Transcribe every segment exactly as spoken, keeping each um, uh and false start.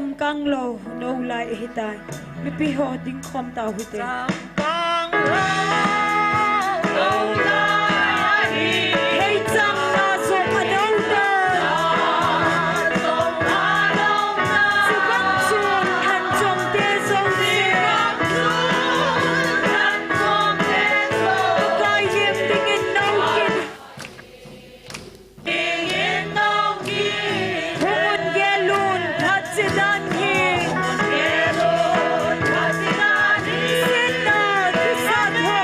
Changkang lou, nou lai ahitai. Mipi ho ding khom tau hite. Changkang lou, nou lai ahi. Hei chang na zong a nou ta. Zong a nou ta. Chibang chun thanchom te zong te. Chibang chun thanchom te zong. Kai liam dingin nou kin. Hung un, gel un, phat chidan hi. Sinna kisat ho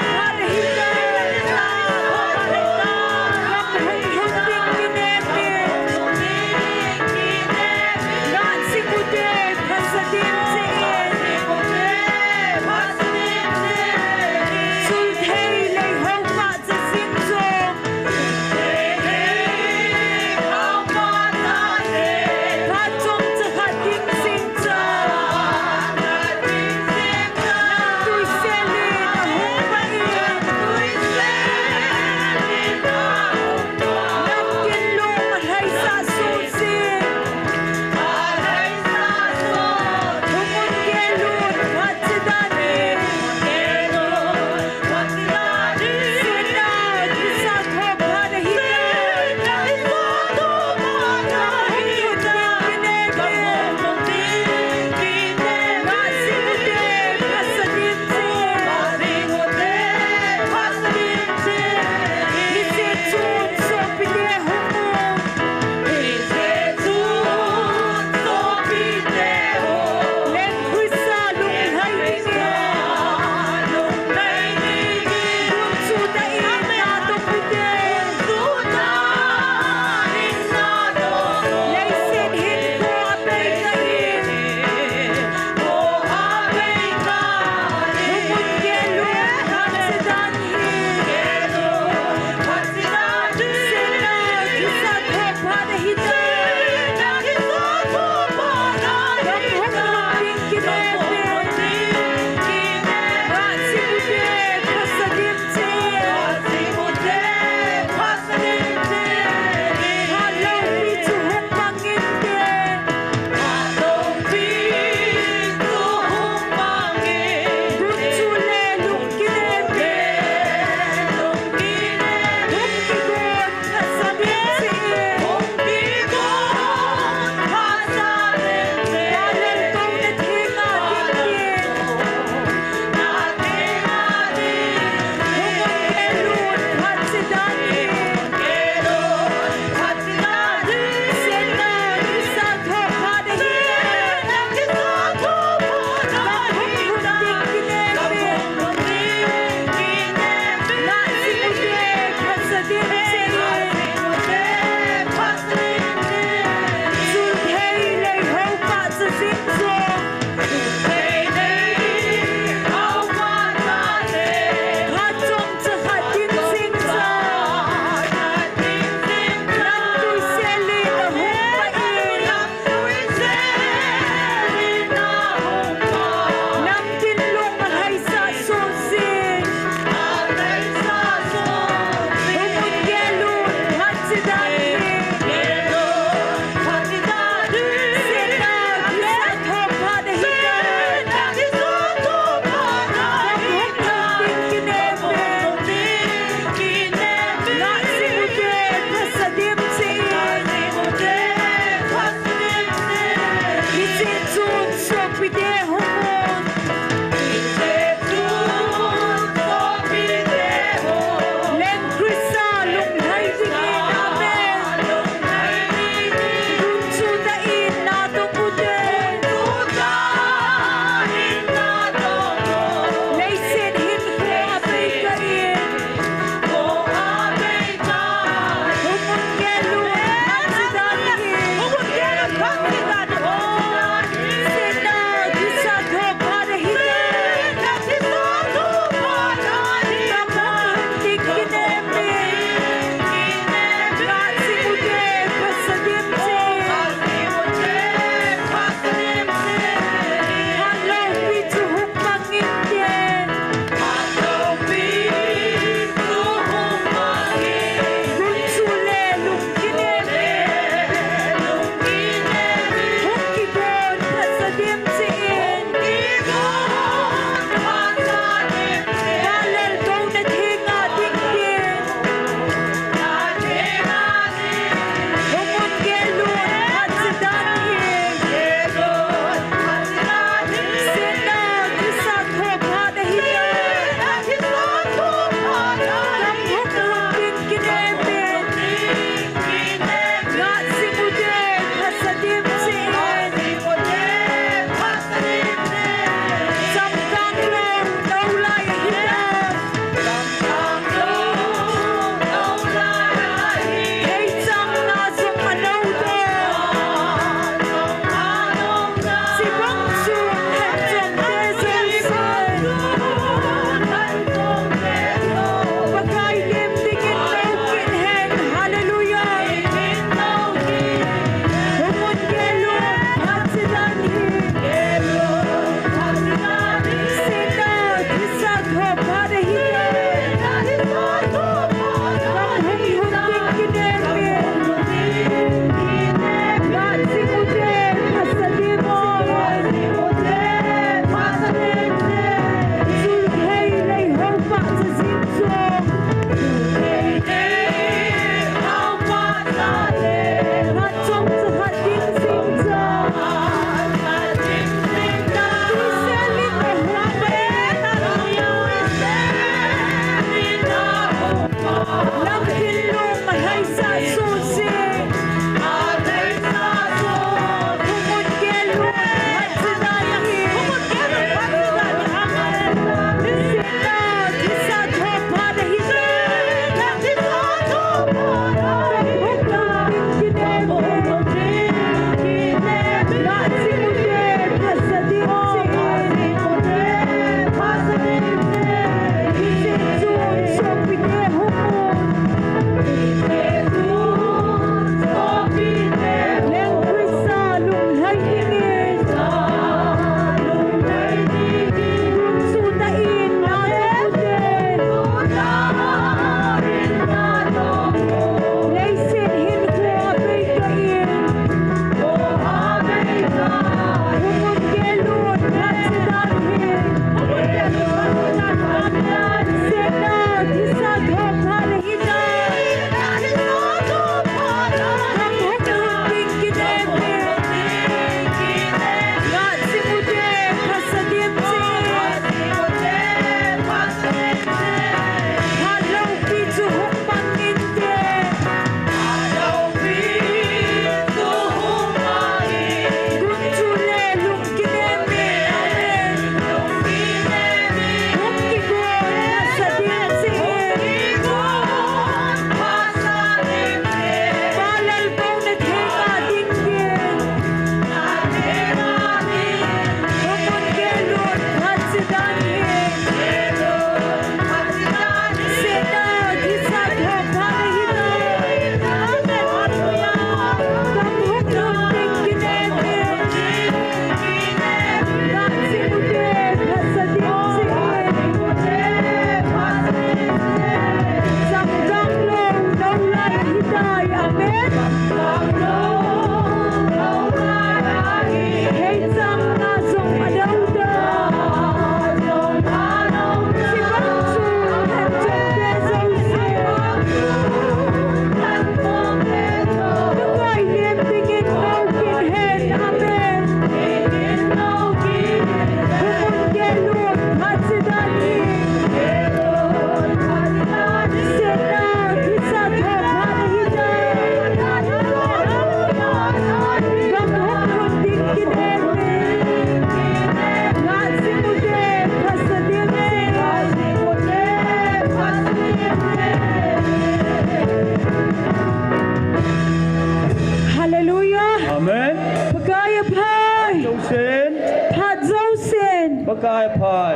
Pai, pai.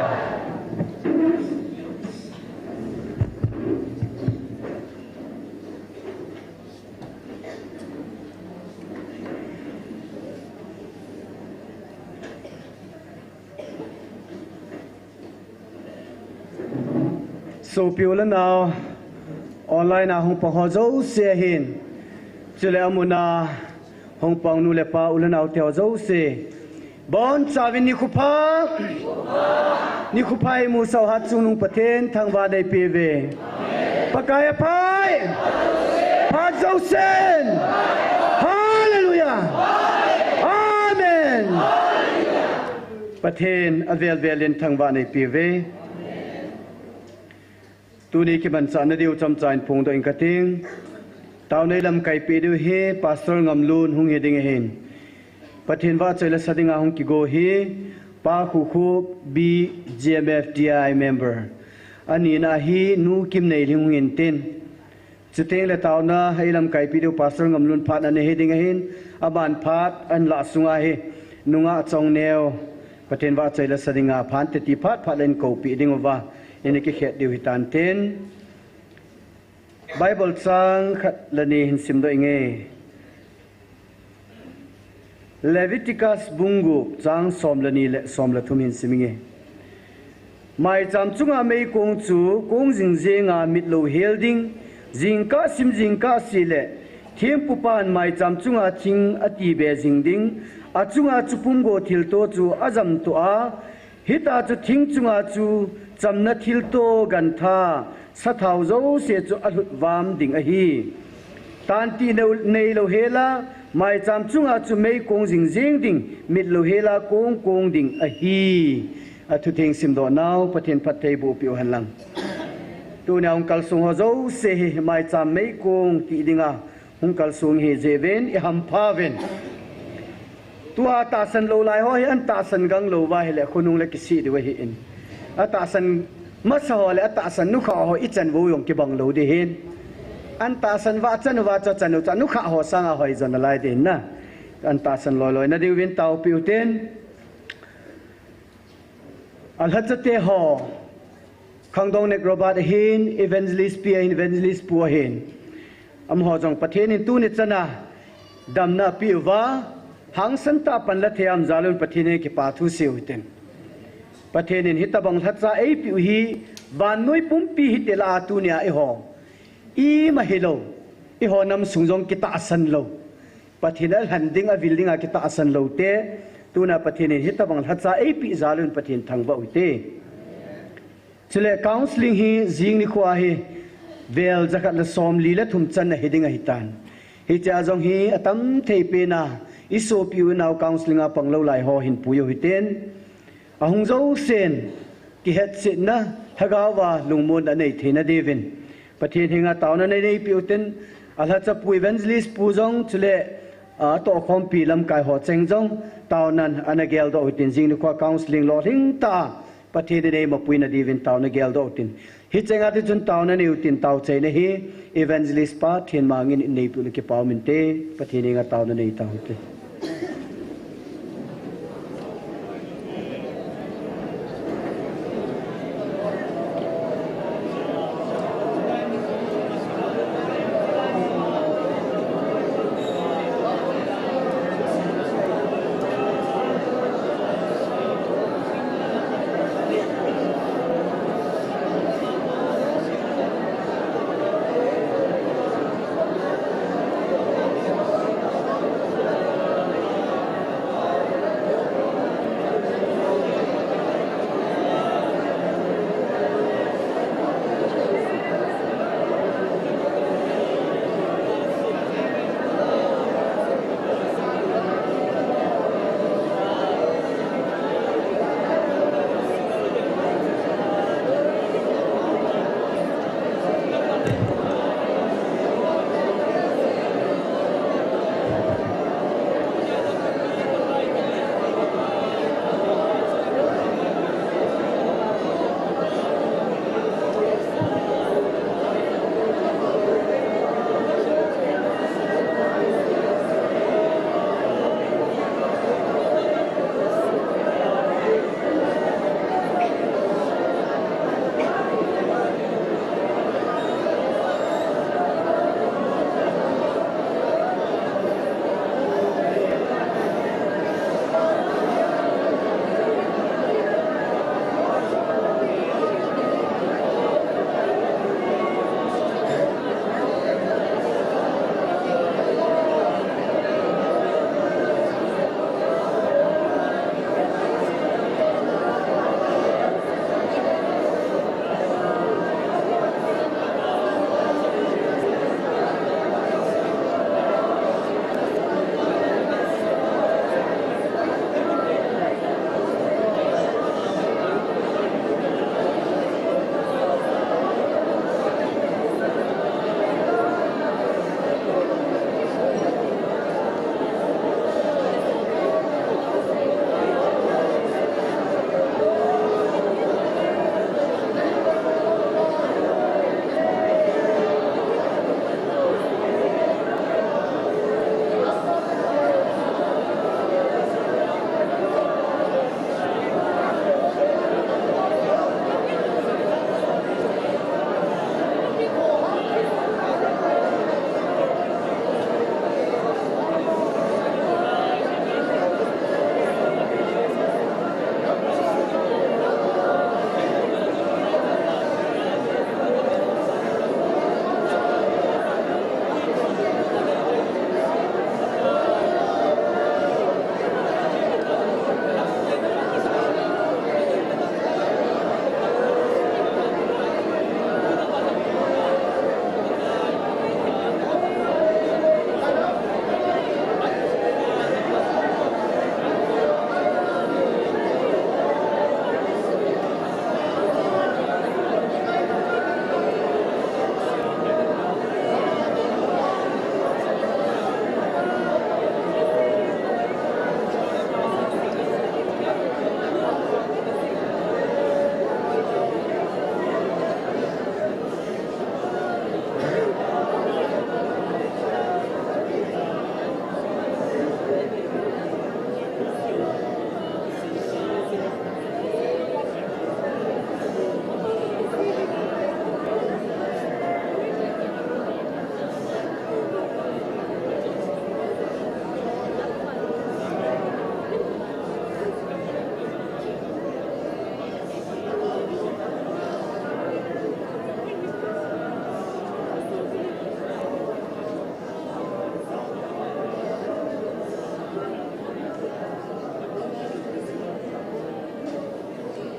Sopi u le nao, online a hung pang ho jouse hin, chule amun a hung pang nu le pa, u le nao te ho jouse, bonchauvin nikho pha. Nikho pha imusah u hat chungnung Pathen thangvah neipe uve. Pakai aphai. Phat jousen. Hallelujah. Amen. Pathen avel vel in thangvah neipe uve. Tuni kimanchahna diu chomcha in phongdoh ing kating. Taona eilamkaipi diu hi Pastor Ngamlun hung hi ding ahin. Pathen vahchoi lasa dinga hung kigo hi Pa Khukhup, B G M F D I member. Anina hi Nu Kimneilhing hung hin tin. Chuteng le taona eilamkaipi diu Pastor Ngamlun phat ana hi ding ahin. Aban phat ahinlah sunga hi nungah Chongneo Pathen vahchoi lasa dinga phat teti phat phat le in koupi ding uva. Ina kikhet diu hitan tin. Bible chang khat le ni hin simdoh inge. Leviticus bung gup chang som le ni le som le thum hin sim inge. Maicham chunga meikong chu kong jing jenga mitlou hel ding, jingkah sim jingkah seh le thempupan maicham chunga thing atibe jing ding, achunga chu pumgo thilto chu ajamto a, hita chu thing chunga chu chamna thilto gantha, sathao jouse chu alhut vam ding ahi. Tantih neilou hela, maicham chunga chu meikong jing jeng ding, mitlou hela kong kong ding ahi. Athutheng simdoh nau, Pathen phattheiboh peh u henlang. Tunia hung kalsong ho jouse hi maicham meikong ti dinga hung kalsong hi jeh uvin ihampha uvin. Tua tahsan lou lai ho hi ahin tahsan gang lou uva ahile khonung le kisih diu ahin. Atahsan masa ho le atahsan nukhah ho ichan vo jong kibang lou ding ahin. Ahin tahsan uva achan uva chu achan u chu anukhah ho sanga hoi jo nalai ding ahin na. Ahin tahsan loi loi na diuvin taopi u tin. Alhachate ho, Khangdong Nek Robert ahin, Evangelist Pi ahin, Evangelist Pu ahin. Amaho jong Pathen in tuni chana damna apeh uva, hangsan tah a panla thei a um jal un Pathen henga kipa thu seiu hitin. Pathen in hitobang lhacha eipeh u hi, vannoi pumpi hiti lah a tunia eiho ima hilou, eiho nam sung jong kitahsan lou. Pathen alhan ding, avil dinga kitahsan lou te, tuna Pathen in hitobang lhacha eipeh jal un Pathen thangvah u hite. Chule counseling hi jing nikho a hi vel jakhat le somli le thum channa hi ding ahitan. Hichea jong hi atam thei pen a, isopi u inao counseling a pang lou lai ho hin pui u hitin. Ahung jousen, kihetsetna, lhagao a lungmonna anei theina diuvin Pathen henga taona nei neipeh u hitin, alhacha pu Evangelist pu jong chule, a, atohkhompi lamkai ho cheng jong taonan ana geldoh u hitin jing nikho a counseling lolhing tah a Pathen in eima puina diuvin taona geldoh u hitin. Hichenga tichun taona nei u hitin, taochaina hi Evangelist pa Thenmang in neipeh u le kipa um inte, Pathen henga taona nei tau hite.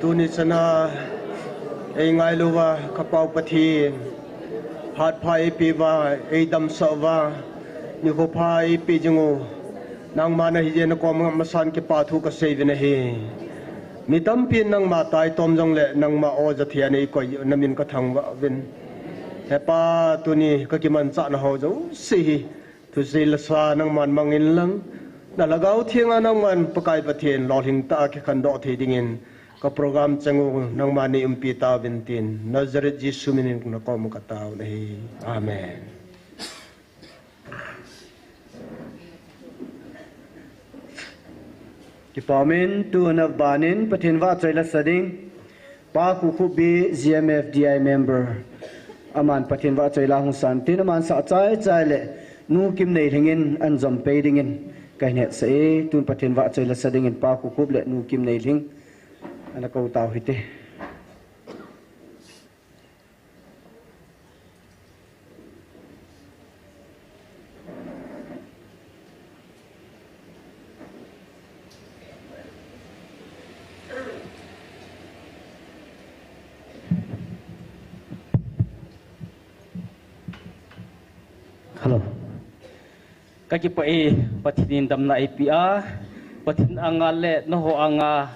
Tuni chana eingailu uva, ka Pa u Pathen, phat pha eipeh uva, eidamsah uva, nikho pha eipeh jing u, nangma nahi jeh in nakom ngam masan kipa thu kasei uvin ahi. Mi tampin nangma taitom jongle nangma o jathei a neikoi u namin kathangvah uvin. He Pa, tuni kakimanchahna ho jouse hi thusei lasa nangman mang inlang, na Lhagao Theng a nangman Pakai Pathen lolhing tah a kikhandoh thei dingin, ka program cheng u nangman neiumpi tauvin tin, Nazareth Jesu minin nakoma katao u ahi. Amen. Kipa umin, tuna banin Pathen vahchoi lasa ding, Pa Khukhupbi, G M F D I member, aman Pathen vahchoi la hung san tin, aman sah chai chai le Nu Kimneilhing in ahin jom pei dingin kahin hetsah e. Tun Pathen vahchoi lasa dingin Pa Khukhup le Nu Kimneilhing ana kou tau hite. Hello. Kakipah e, Pathen in damna eipeh a, Pathen anga le nangho anga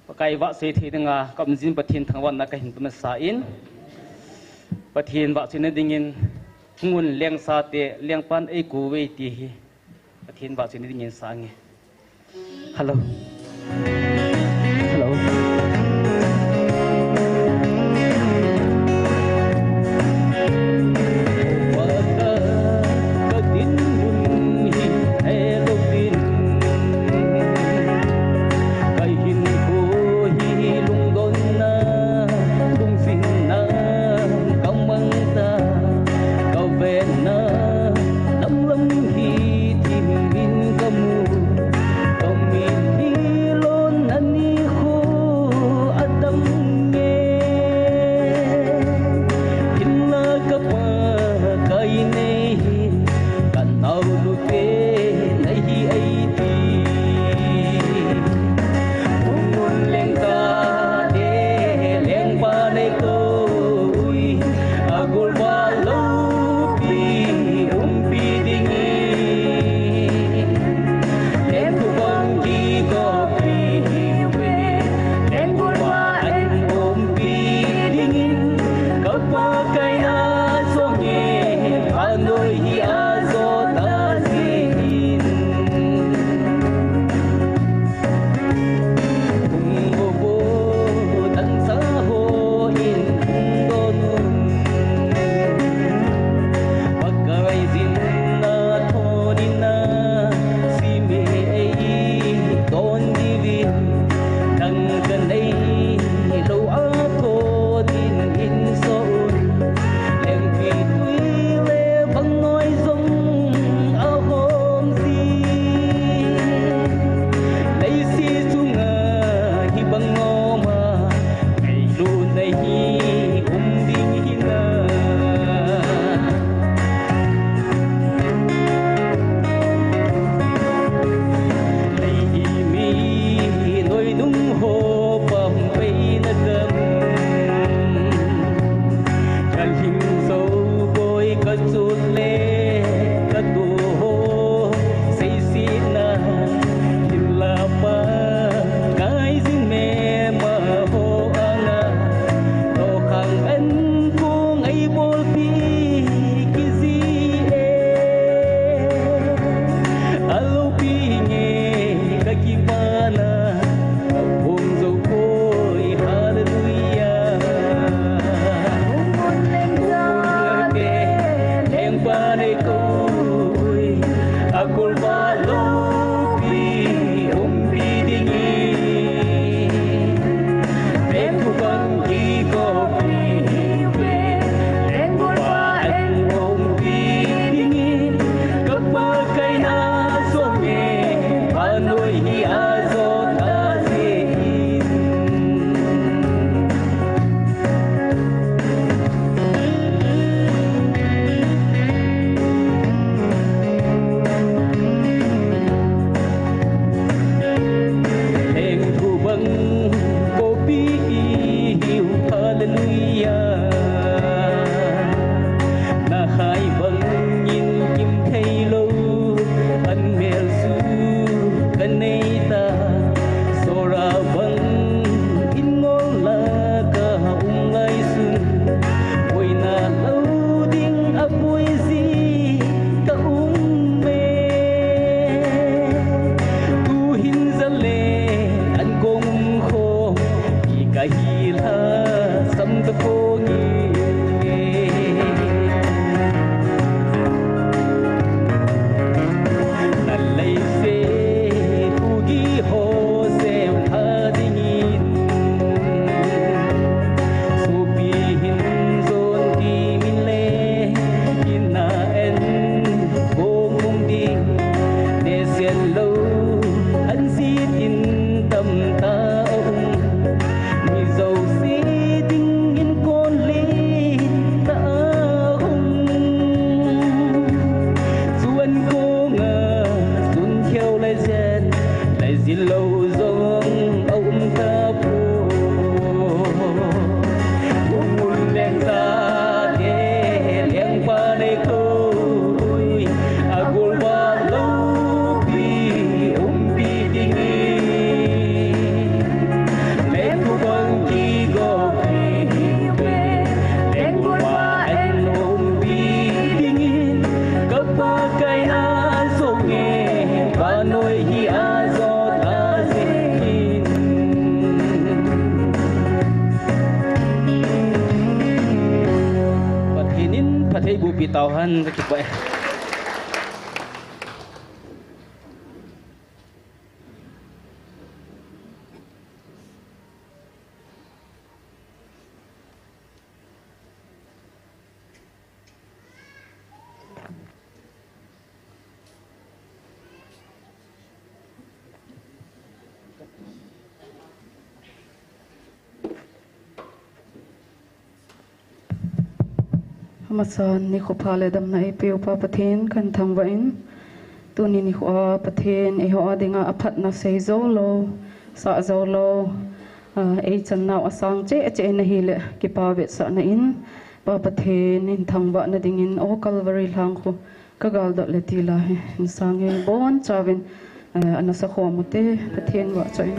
Pakai vahchoi thei dinga ka um jin Pathen thangvahna kahin pe masa in, Pathen vahchoina dingin hung un, lengsate lengpan eikou uve ti hi Pathen vahchoina dingin sa nge. Hello. Hello. Nahai bangin kimthei lou, an mel su kanei ta. Sora bangin ngol la ka um lai sun, boina lou ding a boi ji ka um e. Tuhin jale an kong um kho, i ka hi la sam ta kong e. Na lei se kuki ho se tha dingin, sopi hin zon ti min le, ina en kong um ding, ne sen lou an si tin tam ta um. Mi jouse dingin kon le ta hung. Chuan konga sun kheu le jen, lai zil lou jong a um ta po. Ung un leng ta te leng pa nei koi, a gol ba lou pi um pi ding e. Lengkubang kigo pi pi, lengkuba en umpi dingin, ka Pakai a zong e, vanoi hi a zot a zingin. Pathen in phatthei boh pi tauhen, ka kipah e. Amasan nikho pha le damna eipeu Pa Pathen kahin thangvah in, tuni nikho a Pathen eiho a dinga aphatna sei jou lou, sah jou lou, a, eichan nau asang cheh cheh in ahile kipa vetsahna in, Pa Pathen in thangvahna dingin, o Calvary lhang khu ka galdot le ti la hi, insang hi bonchauvin, eh, ana sakhom ute, Pathen vahchoi in.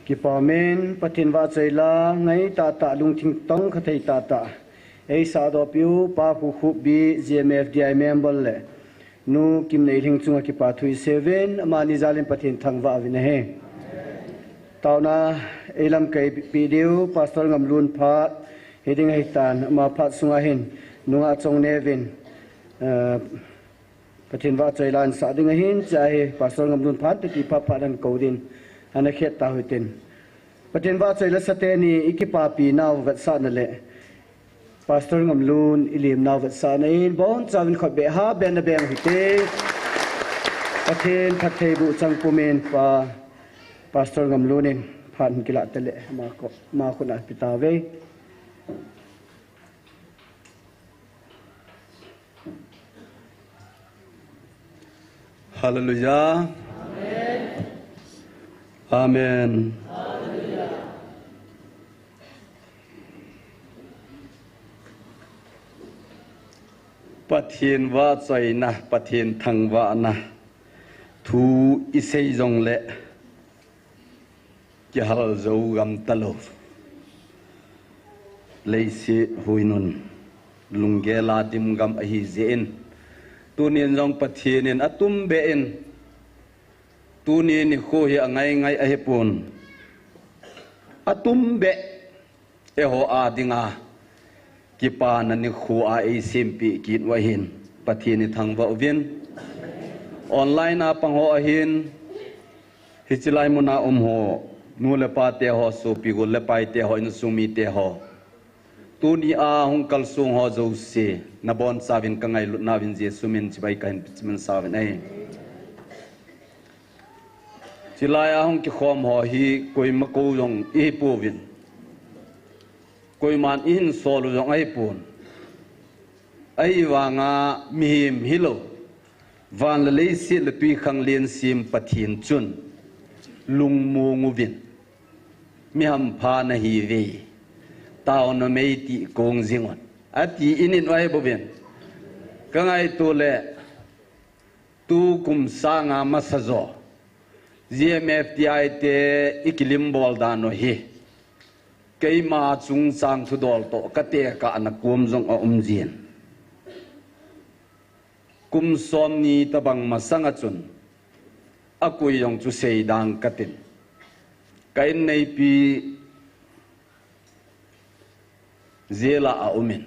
Kipa umin, Pathen vahchoi la, ngai tahtah, lungthim tong kha thei tahtah. Ei sahdoh piu, Pa Khu Khup Bi, G M F D I member le, Nu Kimneilhing chunga kipa thu isei uvin, amani jalin Pathen thangvah uvin ahi. Taona, ei lamkai pi diu, Pastor Ngamlun phat, hiding ahitan, ama phat sunga hin, nungah chongnevin, eh, Pathen vahchoi la ahin sah ding ahin, chua hi Pastor Ngamlun phat teti phat phat ahin kou din, ana khet tauhitin. Pathen vahchoi la sateni ikipapi nau vetsahna le Pastor Ngamlun ilim nau vetsahna in bonchauvin khut beh ha beh na beng uhite. Pathen phattheiboh chang pumin pa Pastor Ngamlun in phat hin kilah tele ma ko ma khut a pi tauve. Hallelujah. Amen. Pathen vahchoina, Pathen thangvahna thu isei jongle kihal jou gam talou. Leiset huinun lunggel a dim gam ahi jeh in, tunin jong Pathen in atumbeh in, tuni nikho hi angai ngai ahipon, atumbeh eiho a dinga kipana nikho a eisempeh kit u ahin, Pathen ithangvah uvin. Online a pang ho ahin, hiche lai muna um ho, nu le pa te ho, sopi gol le pai te ho, insung mite ho, tuni a hung kalsong ho jouse, nabonchauvin kangailut nauvin Jesu min chibai kahin chimin sauvin ahi. Chulai a hung kikhom ho hi koima kou jong ihipouvin, koiman ihinsol u jong ahipon. Ahivanga mihem hilou, van le leiset le twikhanglen sem Pathen chun lungmong uvin, mi hampha nahiuve, taona mei tih kong jingun, ati inin u ahibouvin. Kangaito le, tukum sanga masa jo, G M F D I te ikilim bol dan u hi, keima chungchang thudol toh katekahna kom jong aum jin. Kum somni tobang masanga chun, akoi jong chu seidang katin, ka inneipi jail a aumin,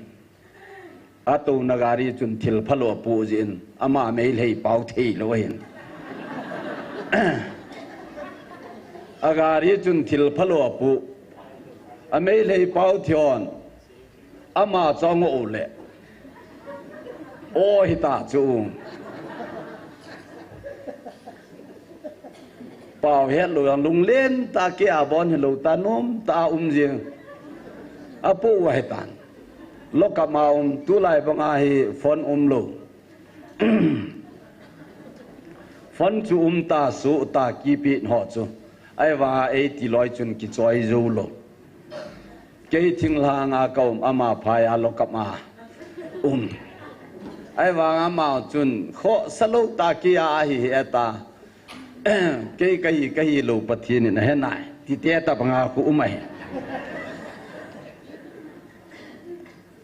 atouna gari chun thil phalou apoh jeh in, ama meilhei pao theilou ahin. Agari chun thil phalou apoh, ameilhei pao thei hon, ama chu angoh u le, o hita chu, pao hetlou jong lunglen tah a kei a bon hilou tah a nomtah a um jing, apoh u ahitan. Lockup a um, tulai banga hi phone umlou, phone chu umta, suhta, keypad ho chu, ahivanga eiti loi chun kichoi joulou. Kei thinglhanga kaum, ama phai a lockup a um, ahivanga ama chun khohsa lou tah a kei a ahi heta, kei kahi, kahilou Pathen in ahenai, ti teta banga khu um ahi.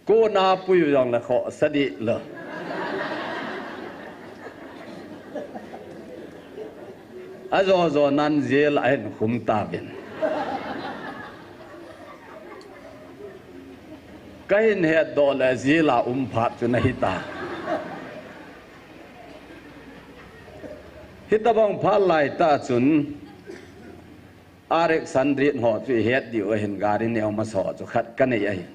Kona pui jongle khohsa dih lou. Ajo jo nan jail a ahin khum tauvin. Kahin hetdoh le jail a um phat chu nahita. Hitobang phat laitah chun, R X hundred ho chu ihet diu ahin, gari neo masa ho chu khat kanei ahin.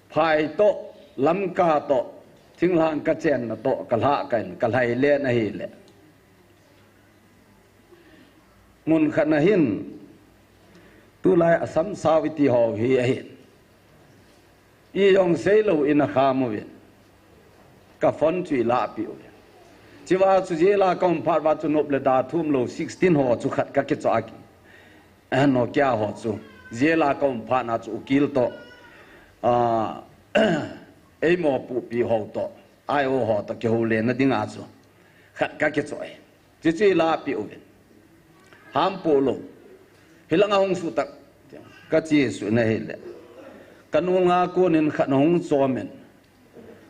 Phai toh, Lamka toh, thinglhang kachenna toh kalhah kahin, kalhailen ahile, mun khat na hin, tulai Assam sao iti ho hi ahin, ijong seilou in akham uvin, ka phone chu ilahpeh uvin. Chua chu jail a kaum phat uva chu nop le da thumlou sixteen ho chu khat kakichoh a, Nokia ho chu, jail a kaum phat na chu ukil toh, eimopohpi ho toh, I O ho toh kihoulenna dinga chu khat kakichoh e. Chuchu ilahpeh uvin. Ham po lo. Hilang a hung suh tak. Ka chi suh na hi le. Ka nul nga kunin khat hung chom in.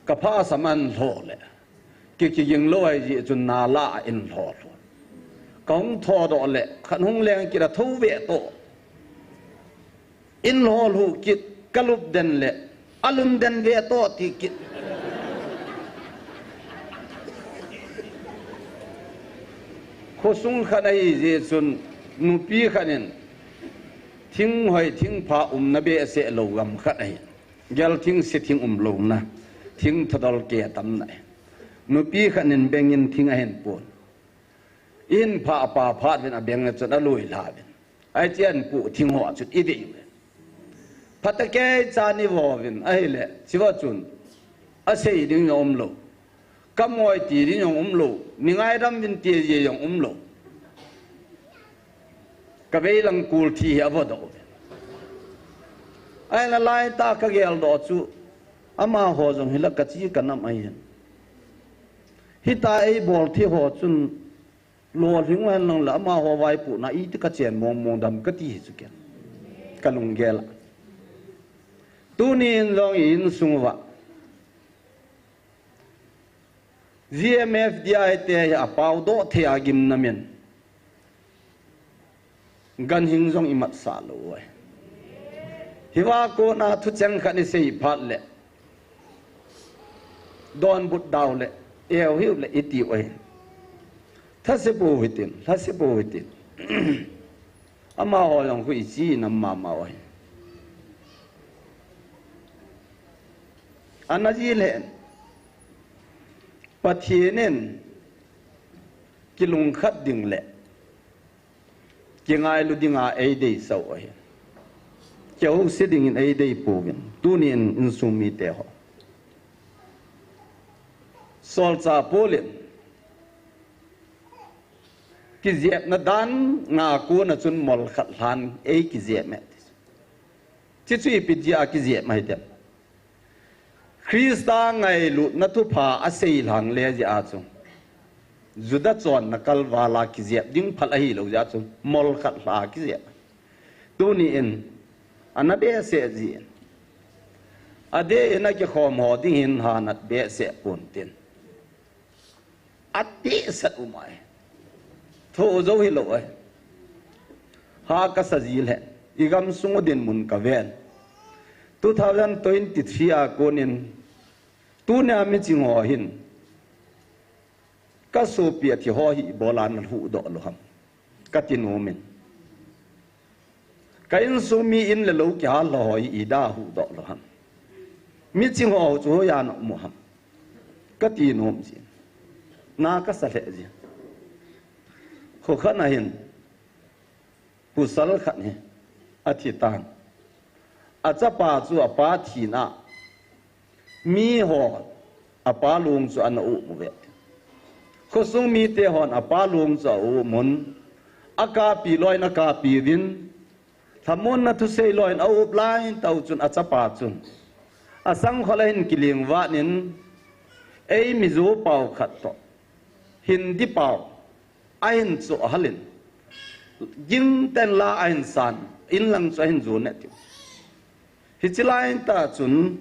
Ka pha sam an lho le. Ki ki ging lo ai ji chun na la in lho lho. Ka hung tho do le. Khat hung leng ki ra tho ve to. In lho lhu kit, ka lup den le, a lum den ve to ti kit. Khosung khat ahi jeh chun, nupi khat in, thing hoi, thing pha umna behseh lo gam khat ahi. Gel thing se thing um lo na, thing thadol ke tam na. Nupi khat in beng in thing ahin pon. In pha pa phat vin a beng na chun a lui la vin. Ai chian pu thing ho chun i dei ve. Phatakei cha ni vo vin, ahile, chiva chun, a sei ding jong um lo. Ka moi ti ding jong um lo. Ni ngai dam vin ti ji jong um lo. Ka vei lang kul thi hi a vo do vin. Ai la lai ta ka gel do chu, ama ho jong hi la ka chi ka nam ai hin. Hita ei bol thi ho chun, Lolhing hen lang le ama ho vaipohna iti ka chen mong mong dam ka ti hi chu ken. Ka lunggel a. Tuni in jong i insung uva. G M F D I te hi a pau doh thei a gimna min. Ganhing jong i mat sa lo uai. Hiva kona thucheng khat i sei phat le. Donbut dau le. Eu hiu le i ti uai. Thase po hitin, thase po hitin. Ama ho jong khu i chi nam mama uai. Ana ji le. Pathian in kilungkhat ding le. Kingailu dinga ei dei sau ahi. Keu se dingin ei dei pouvin. Tunin insung mite ho. Solchah Paul in. Kijepna dan nga kona chun mol khat lhan ei kijep e. Chichu ipi jia kijep ahi tem. Christa ngailutna thupha a sei lhang le jeh a chu. Juda chonna kalvala kijep ding phal ahi lo jeh a chu. Mol khat lha kijep. Tuni in, ana behseh jin. Adeh in a kikhom ho ding hin hanat behseh pon tin. Ati sat umai. Tho jo hi lo ai. Ha ka sa ji le. I gam sung u dinmun ka ven. Two thousand twenty-three a konin. Tunia mi ching ho hin. Ka sopi a thi ho hi bola na hu do lo ham. Ka ti nom in. Ka insung mi in le lo kihal ho hi i da hu do lo ham. Mi ching ho chu ho ya no mo ham. Ka ti nom ji. Na ka sa le ji. Ho khan a hin. Pu sal khat hi. A thi tan. A chapa chu a pa thina. Mi ho a pa lung chu ana um uve. Khosung mite hon a pa lung chu a um un. A kapi loin a kapi vin. Thamun na thusei loin a up lai tau chun a chapa chun. A sangkhol a hin kiling vanin. Ei mizu pau khat to. Hindi pau. A hin chu a halin. Ging ten la a hin san. In lang chu a hin zu ne tiu. Hichi lai ta chun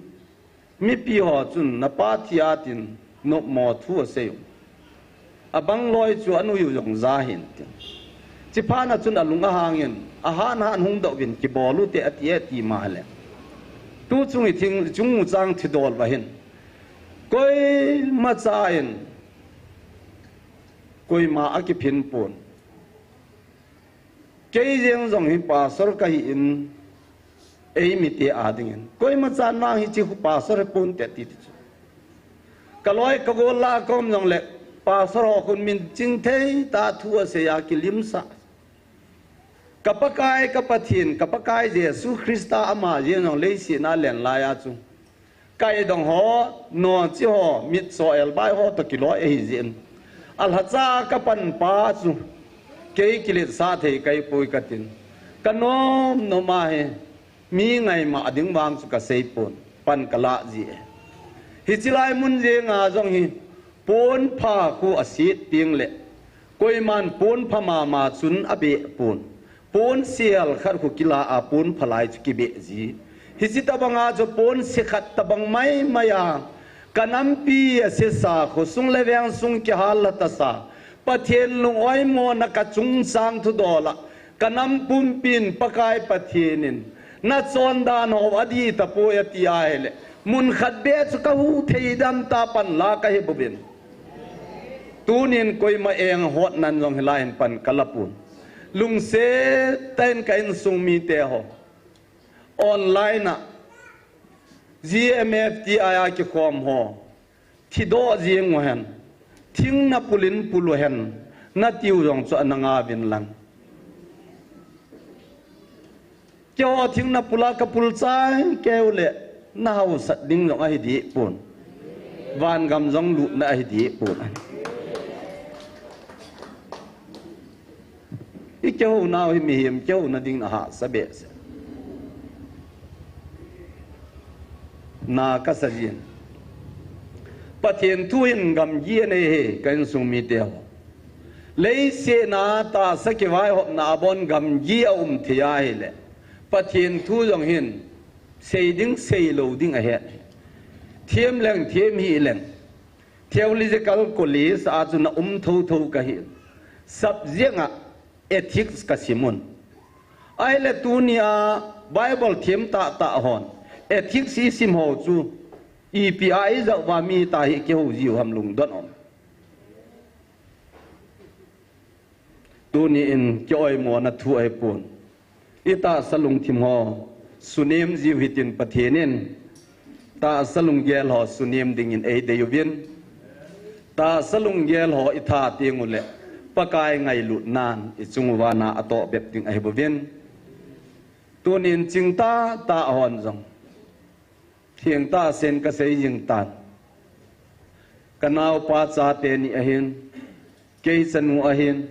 mipi ho chun na pa thi a tin nopmo thu a sei u. A bang loi chu a nui u jong ja hin tin. Chi phat na chun a lung a hangin a han han hung do vin kibol u te a ti e ti ma le. Tu chung i thing chung u chang thi dol va hin. Koima cha in koima a kiphin pon. Kei jeng jong hi pastor ka hi in, ei mite a dingin. Koima chan vang hi chi khu pastor hi pon te ti ti chu. Ka loi ka gol la ka um jong le, pastor ho khun min ching thei ta thu a sei a kilim sa. Ka Pakai, ka Pathian, ka Pakai Jesu Christa ama jeng jong leiset na len lai a chu. Kai dong ho, non chi ho, mit so el bai ho to kiloi ahi jin. Alhacha ka pan pa chu. Kei kilet sa thei kai poi ka tin. Ka nom nom a he. Mi ngai ma ding vang chu ka sei pon. Pan ka la ji e. Hichi lai mun jeng a jong hi. Pon pha khu a sit ting le. Koiman pon pha mama chun abeh pon. Pon sel khat khu kila a pon pha lai chu kibeh ji. Hichi tabanga chu pon se khat tabang maimai a, ka nampi a sesa, khosung le vengsung kihal la tasa, Pathen lung oimona ka chungchang thudola, ka nam pumpin Pakai Pathen in, na chondan ho adih tapoi ati ahile, mun khat beh chu ka huh thei dan tah pan la ka hi bouvin. Tunin koima eng hot nan jong hilai hin pan ka la pon. Lungset tah in ka insung mite ho. Online a, G M F T I a kikhom ho. Thi doh jing u hen. Thing na pulin pul u hen. Na tiu jong chu ana nga vin lang. Keiho thing na pula ka pul chai keu le, na hausat ding jong ahi dih pon. Van gam jong lutna ahi dih pon. I kihou nau hi mihem kihou na ding na hahsa behseh. Na ka sa jin. Pathen thu hin gamgi anei hi ka insung mite ho. Leiset a tahsa kivaihopna a bon gamgi a um thei ahile, Pathen thu jong hin sei ding sei lou ding ahet. Them leng them hih leng, Theological College a chu na um thotho ka hi. Subject a ethics ka sim un. Ahile tunia Bible them tahtah hon ethics i sim ho chu ipi a i jao uva mi tah hi kihou jiu ham lungdon um. Tuni in kioimona thu ahipon. I tahsa lungthim ho sunem jiu hitin Pathen in tahsa lunggel ho sunem dingin eidei uvin. Tahsa lunggel ho i tha teng ule Pakai ngailutnan i chung uva na atoh bep ding ahi bouvin. Tunin chingtah tah hon jong thengtah sen ka sei jing tan. Ka naopa chate ni ahin, kei chanu ahin,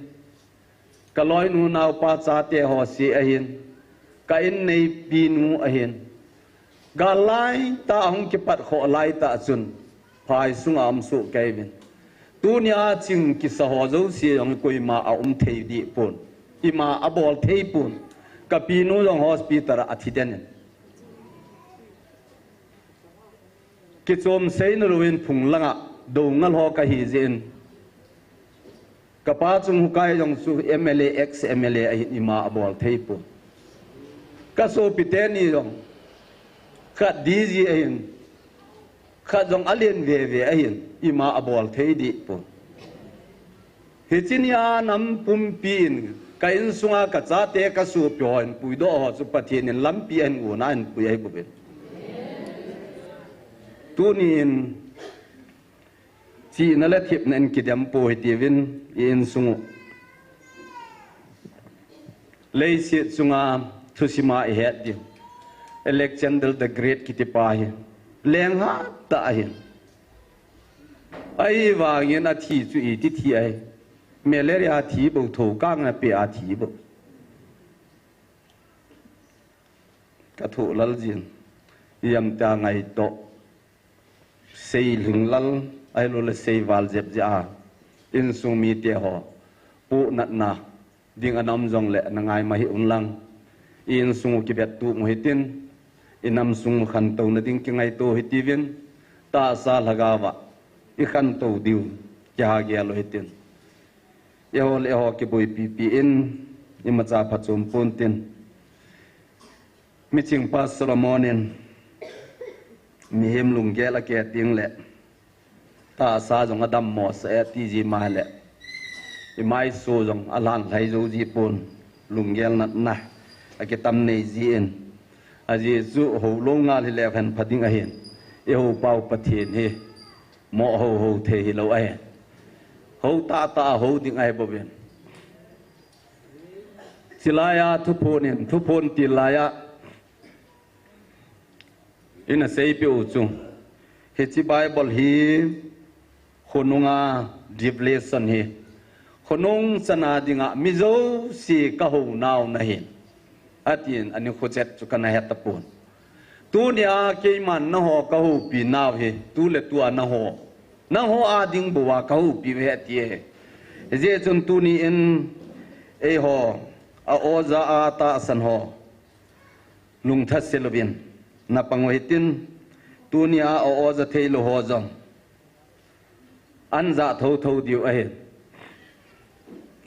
ka loinu naopa chate ho se ahin, ka inneipinu ahin. Gal laitah ahung kipat khoh laitah chun phai sunga um soh kei uvin. Tunia ching kisa ho jouse jong koima a um thei dih pon. Ima a bol thei pon. Ka pinu jong hospital a athi den in. Kichom sei nalouvin phung langa dou ngal ho ka hi jeh in. Ka pa chung hukai jong chu M L A, ex M L A ahin ima a bol thei pon. Ka sopi teni jong khat D G ahin, khat jong alen veve ahin, ima a bol thei dih pon. Hiche nia nam pumpi in ka insunga ka chate ka sopi ho in puidoh ho chu Pathen in lampi ahin gona ahin pui ahi bouvin. Tunin chihna le thepna in kidem pou hitiuvin i insung u. Leiset chunga thusima i het diu. Alexander the Great kiti pa hi lenghat tah ahi. Ahivangin athi chu iti thi ahi. Malaria thi bou, thokang na pe a thi bou. Ka thoh lal jin. Iam ta ngai toh. Sei lhinglal, ahilou le sei val jep jeh a. Insung mite ho. Pohnatna ding ana um jongle na ngai ma hih un lang. I insung u kivettup u hitin. I namsung u khantouna ding kingaito hitiuvin. Tahsa lhagao a i khantou diu kiha gel u hitin. Eiho le eiho kiboipipi in imacha phachom pontin. Miching pa Solomon in mihem lunggel akeh teng le tahsa jong adammo sah e ti ji ma le, i maiso jong alhan lhai jou ji pon, lunggel natna akitam nei ji in. Ajeh chu houlou ngal hile khan pha ding ahin, i houpa u Pathen hi moh hou hou thei hilou ahi. Hou tahtah a hou ding ahi bouvin. Chulai a thuphon in, thuphon til lai a ina seipeh u chu, hiche Bible hi khonunga revelation hi, khonung chana dinga mi jouse ka hounau nahin, atin ani khochet chu kana hetapon. Tunia keiman nangho ka houpi nau hi, tu le tua nangho, nangho a ding bouva ka houpi uve ati e. Hijeh chun tuni in eiho a oja a tahsan ho lungtha sel uvin na pang u hitin, tuni a a oja thei lou ho jong an ja thotho diu ahi.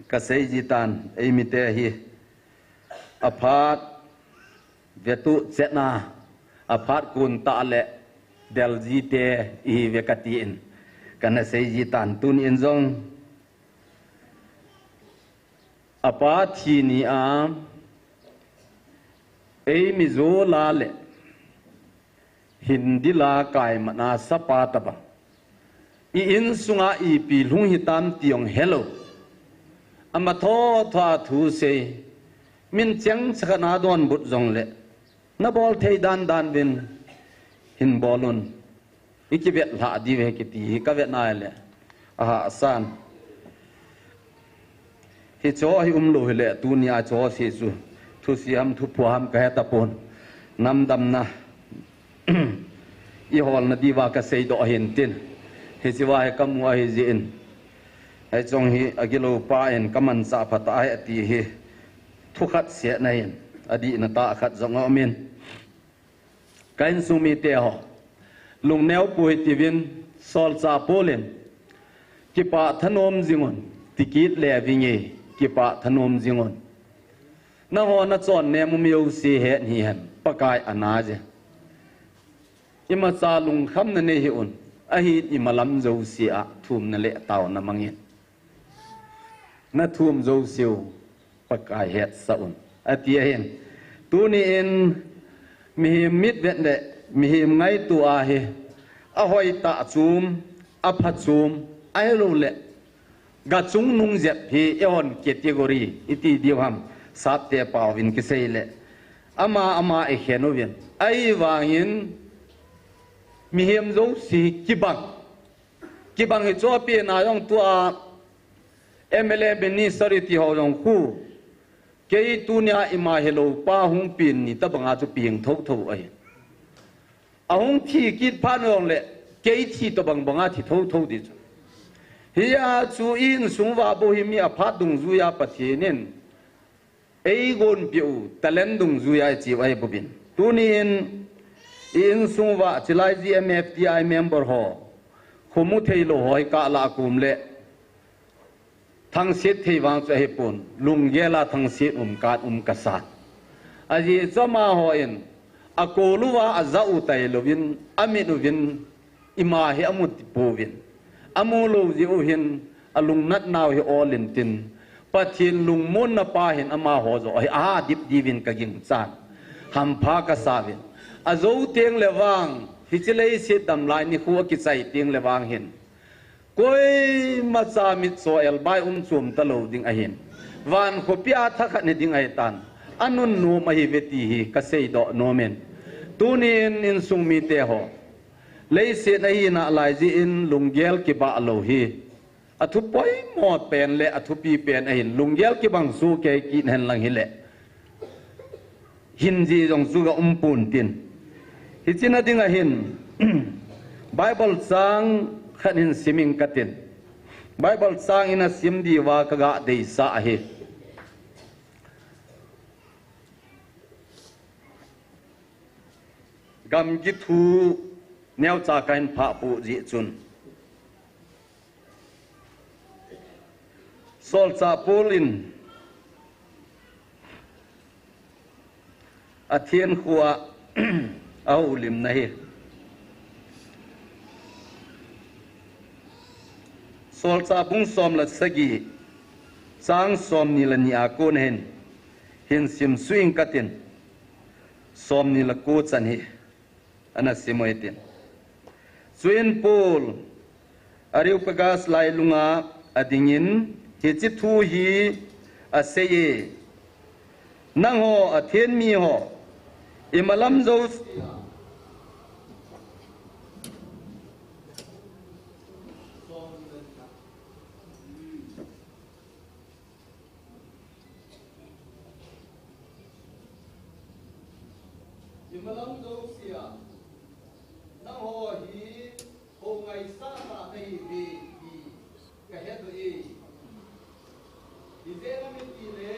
Ka sei ji tan, ei mite hi aphat vetu chetna, aphat kun ta le del ji te ihi ve ka ti in, ka na sei ji tan tuni in jong. Apa thi ni a, ei Mizo la le Hindi la kaimat na sapa tabang. I insunga ipi lhung hitam ti jong helou. Ama thotho a thu sei. Min cheng chakhat na donbut jong le. Na bol thei dan dan vin hin bol un. I kivet lha diu ve kiti hi ka vet nai le. Aha, asan. Hicho hi umlou hile, tuni a cho si chu. Thusi ham, thupha ham ka he tapon. Namdamna. I holna diuva ka seidoh ahin tin. Hichi va hi ka mu ahi jeh in. Hichong hi agilou pa in ka manchah phat ahi ati hi. Thukhat sehna hin. Adihna tah khat jong aumin. Ka insung mite ho, lungneo poi tiuvin, solchah Paul in, kipah thanom jing un, ti kit le vinge, kipah thanom jing un. Nangho na chon nem um jouse het hihen, Pakai ana je. Imacha lungkhamna nei hih un, ahin imalam jouse a thumna le taona mangin. Na thum jouseu Pakai hetsah un. Ati ahin. Tuni in mihem mitvet le mihem ngaito ahi. Ahoi tah chom, apha chom, ahilou le. Ga chungnung jep hi eihon category, iti diu ham, sapte paovin kisei le. Ama, ama ikhen uvin. Ahivangin mihem jouse kibang. Kibang hi chu apen a jong tua M L A minister iti ho jong khu. Kei tunia ima helou pa hung pen ni tabanga chu peng thotho ahi. Ahung thi kit phat jong le kei thi tobang banga thi thotho di chu. Hia chu insung uva bou hi mi aphat dungjuia Pathen in eigonpeh u talent dungjuia icheu ahi bouvin. Tuni in i insung uva chilai G M F T I member ho, khomu theilou ho hi kalah a kom le thangset thei vang chu ahipon, lunggel a thangset um kan um kasan. Ajeh chu amaho in akol uva ajah u tailouvin, amit uvin, ima hi amu pouvin. Amu lou jeh u hin, alungnatnau hi ol intin. Pathen lungmonna pa hin amaho joh hi, aha dipdip in ka ginchan. Hampha kasa uvin. Ajou teng le vang, hiche leiset damlai nikho akichai teng le vang hin. Koimacha mitcho elbai um chom talou ding ahin. Van khopi a thakhat hi ding ahitan. Anun nom ahi ve ti hi kaseidoh nomin. Tunin insung mite ho. Leiset a hina lai jeh in lunggel kibah lou hi. Athu poimo pen le athupi pen ahin lunggel kibang soh kei kit hen lang hile. Hin ji jong chu ga um pon tin. Hiche na ding ahin Bible chang khat hin sim ing katin. Bible chang ina sim diuva kaga deisah ahi. Gamgi thu neocha kahin phah poh jeh chun. Solchah Paul in Athen khoa ahoulimna hi. Solchah bung som le sagi, chang somni le ni a kon hin, hin sim suh ing katin, somni le ko chan hi. Ana sim u hitin. Chuin Paul, Areopagus lailunga adingin, hiche thu hi aseiye. Nangho Athen miho, imalam jouse Imalam jousea, nangho hi hou ngaisah tah nahiuve ti kahet u e. Ijeh inem itile,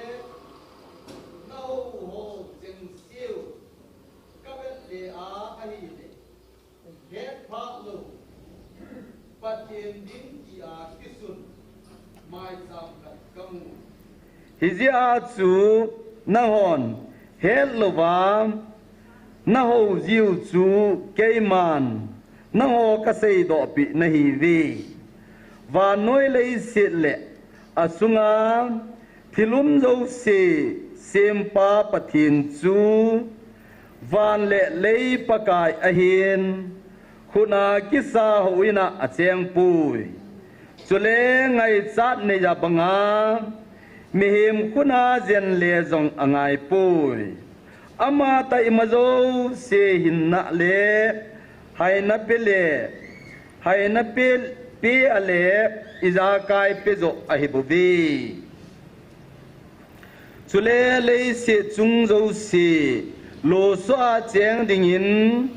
nahou ho chengse u kavet le a ahile, hetphah lou Pathen ding tia kisun maicham khat kamu. Hijeh a chu nanghon het louva nahou jiu chu keiman nangho kaseidohpeh nahiuve. Vannoi leiset le asunga thil um jouse sempa Pathen chu van le lei Pakai ahin, khutna kisa houin a achengpoi. Chule ngaichat neiya banga mihem khutna jen le jong angaipoi. Ama tah ima jouse hinna le haina pe le, haina pe, pe a le ijakai pe joh ahibouve. Chule leiset chung jouse losoh a cheng dingin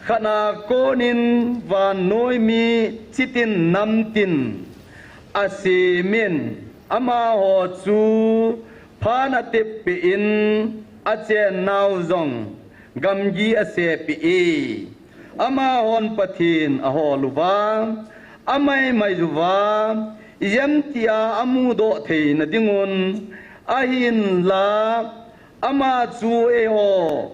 khatna konin vannoi mi chitin namtin asemin, amaho chu phan ateppeh in achennau jong gamgi asepeh e. Amahon Pathen ahol uva, amaimai uva, ijemtia amudoh theina dingun, ahinla ama chu eiho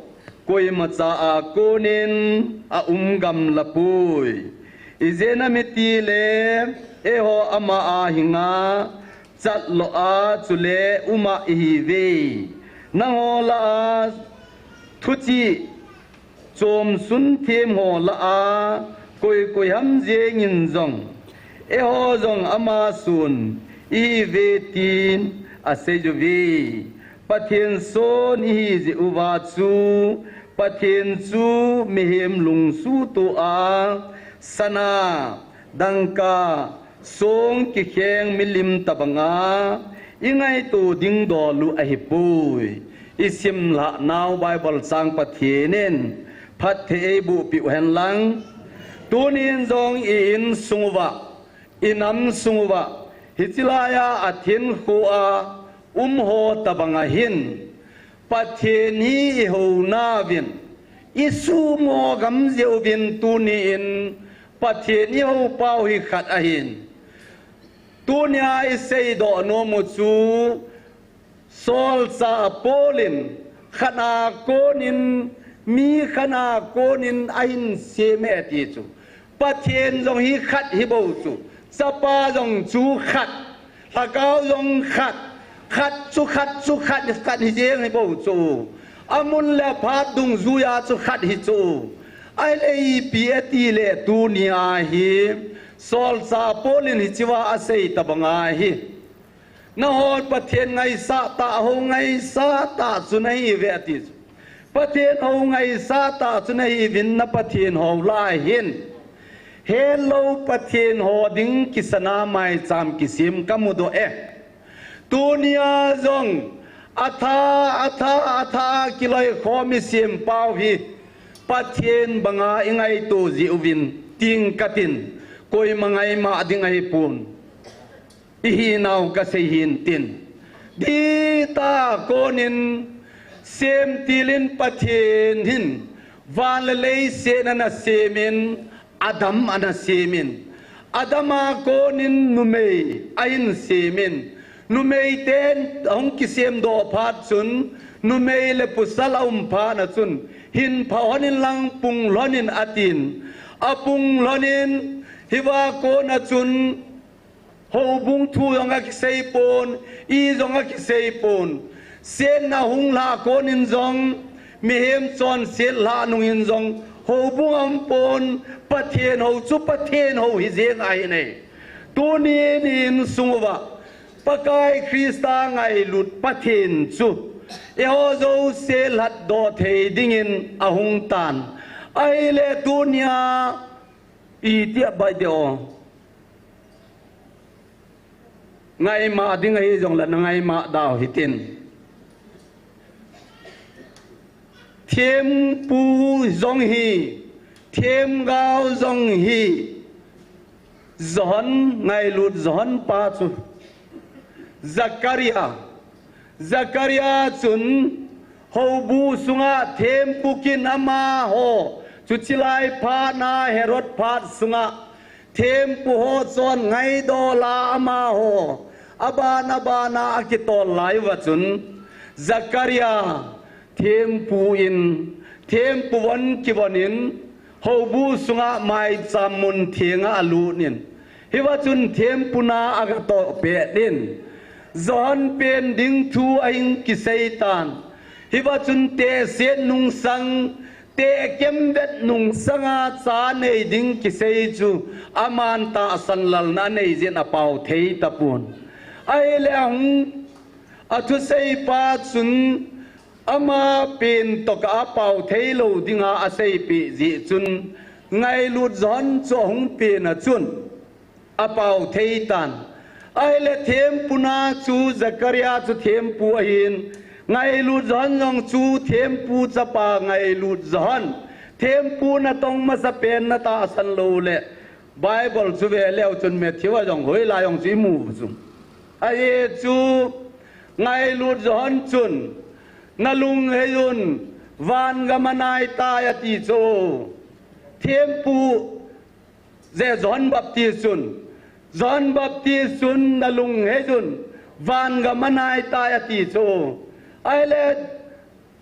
koimacha a konin aum gamlapoi. Ijeh inem itile eiho ama a hinga chatloa chule uma ihiuve. Nangho lah a thuchih chomsun themho lah a koi koi ham jengin jong eiho jong ama son ihiuve tin aseiyuve. Pathen son ihi jeh uva chu Pathen chu mihem lungsuhtoh a sana, dangka, song kikheng milim tobanga ingaito ding dol u ahipoi. Isimlhahnau Bible chang Pathen in phatthei eibohpeh uhen lang. Tunin jong i-insung uva, inamsung uva, hiche laiya athinkhoa umho tobanga hin Pathen hi ihounauvin, isuhmo gam jeh uvin tunin Pathen ihoupau hi khat ahin. Tunia iseidoh nomu chu solchah Paul in khatna konin, mi khatna konin ahinsem e ati chu. Pathen jong hi khat hibou chu. Chapa jong chu khat. Lhagao jong khat. Khat chu khat chu khat, khat hijeng hibou chu. Amun le aphat dungjuiya chu khat hi chu. Ahile ipi atile tunia hi solchah Paul in hichea asei tobanga hi. Nahon Pathen ngaisah tah, hou ngaisah tah chu nahiuve ati chu. Pathen hou ngaisah tah chu nahiuvin na Pathen hou lah a hin hetlou Pathen ho ding kisana maicham kisem kamudoh e. Tunia jong atha, atha, atha kiloikhom isempau hi Pathen banga ingaito jeh uvin ting katin, koima ngaima ding ahipon. Ihinau kasei hintin. Dihtah a konin semtilin Pathen hin van le leiset ana semin, Adam ana semin. Adam a konin numei ahin semin. Numeiten ahung kisemdoh phat chun, numei le pasal aum phat na chun, hinpha lhonin lang pung lhonin atin. Apung lhonin, hiva kona chun, houbung thu jong akisei pon, i jong akisei pon. Setna hung lha konin jong, mihem chonset lha nungin jong, houbung aum pon, Pathen hou chu Pathen hou hijeng ahi nai. Tunin insung uva, Pakai Christa ngailut Pathen chu, eiho jouse lhatdoh thei dingin ahung tan. Ahile tunia, itia bai deo. Ngaima ding ahi jongle na ngaima dau hitin. Thempu jong hi, themgao jong hi, John ngailut John pa chu. Zakaria. Zakaria chun houbu sunga thempu kin amaho, chuche lai phat na Herod phat sunga thempu ho chon ngaidola amaho aban aban a akitol lai uva chun, Zakaria thempu in, thempu von kivon in, houbu sunga maicham mun thenga alut in, hiva chun thempu na agatoh pet in, John pen ding thu ahin kisei tan. Hiva chun tehse nungsang, tehkemvet nungsanga cha nei ding kisei chu aman tahsan lalna anei jeh in apao thei tapon. Ahile ahung, athusei pa chun ama pen tokah apao thei lou dinga aseipeh jeh chun, ngailut John chu ahung pen a chun apao thei tan. Ahile thempu na chu Zakaria chu thempu ahin, ngailut John jong chu thempu chapa ngailut John, thempu natong masapen natahsan lou le, Bible chu ve leu chun Matthew a jong hoilai jong chu imu chu. Ahi chu, ngailut John chun, nalunghei un, van gam anai tai ati chu. Thempu, je John Baptist chun, John Baptist chun nalunghei un, van gam anai tai ati chu. Ahile,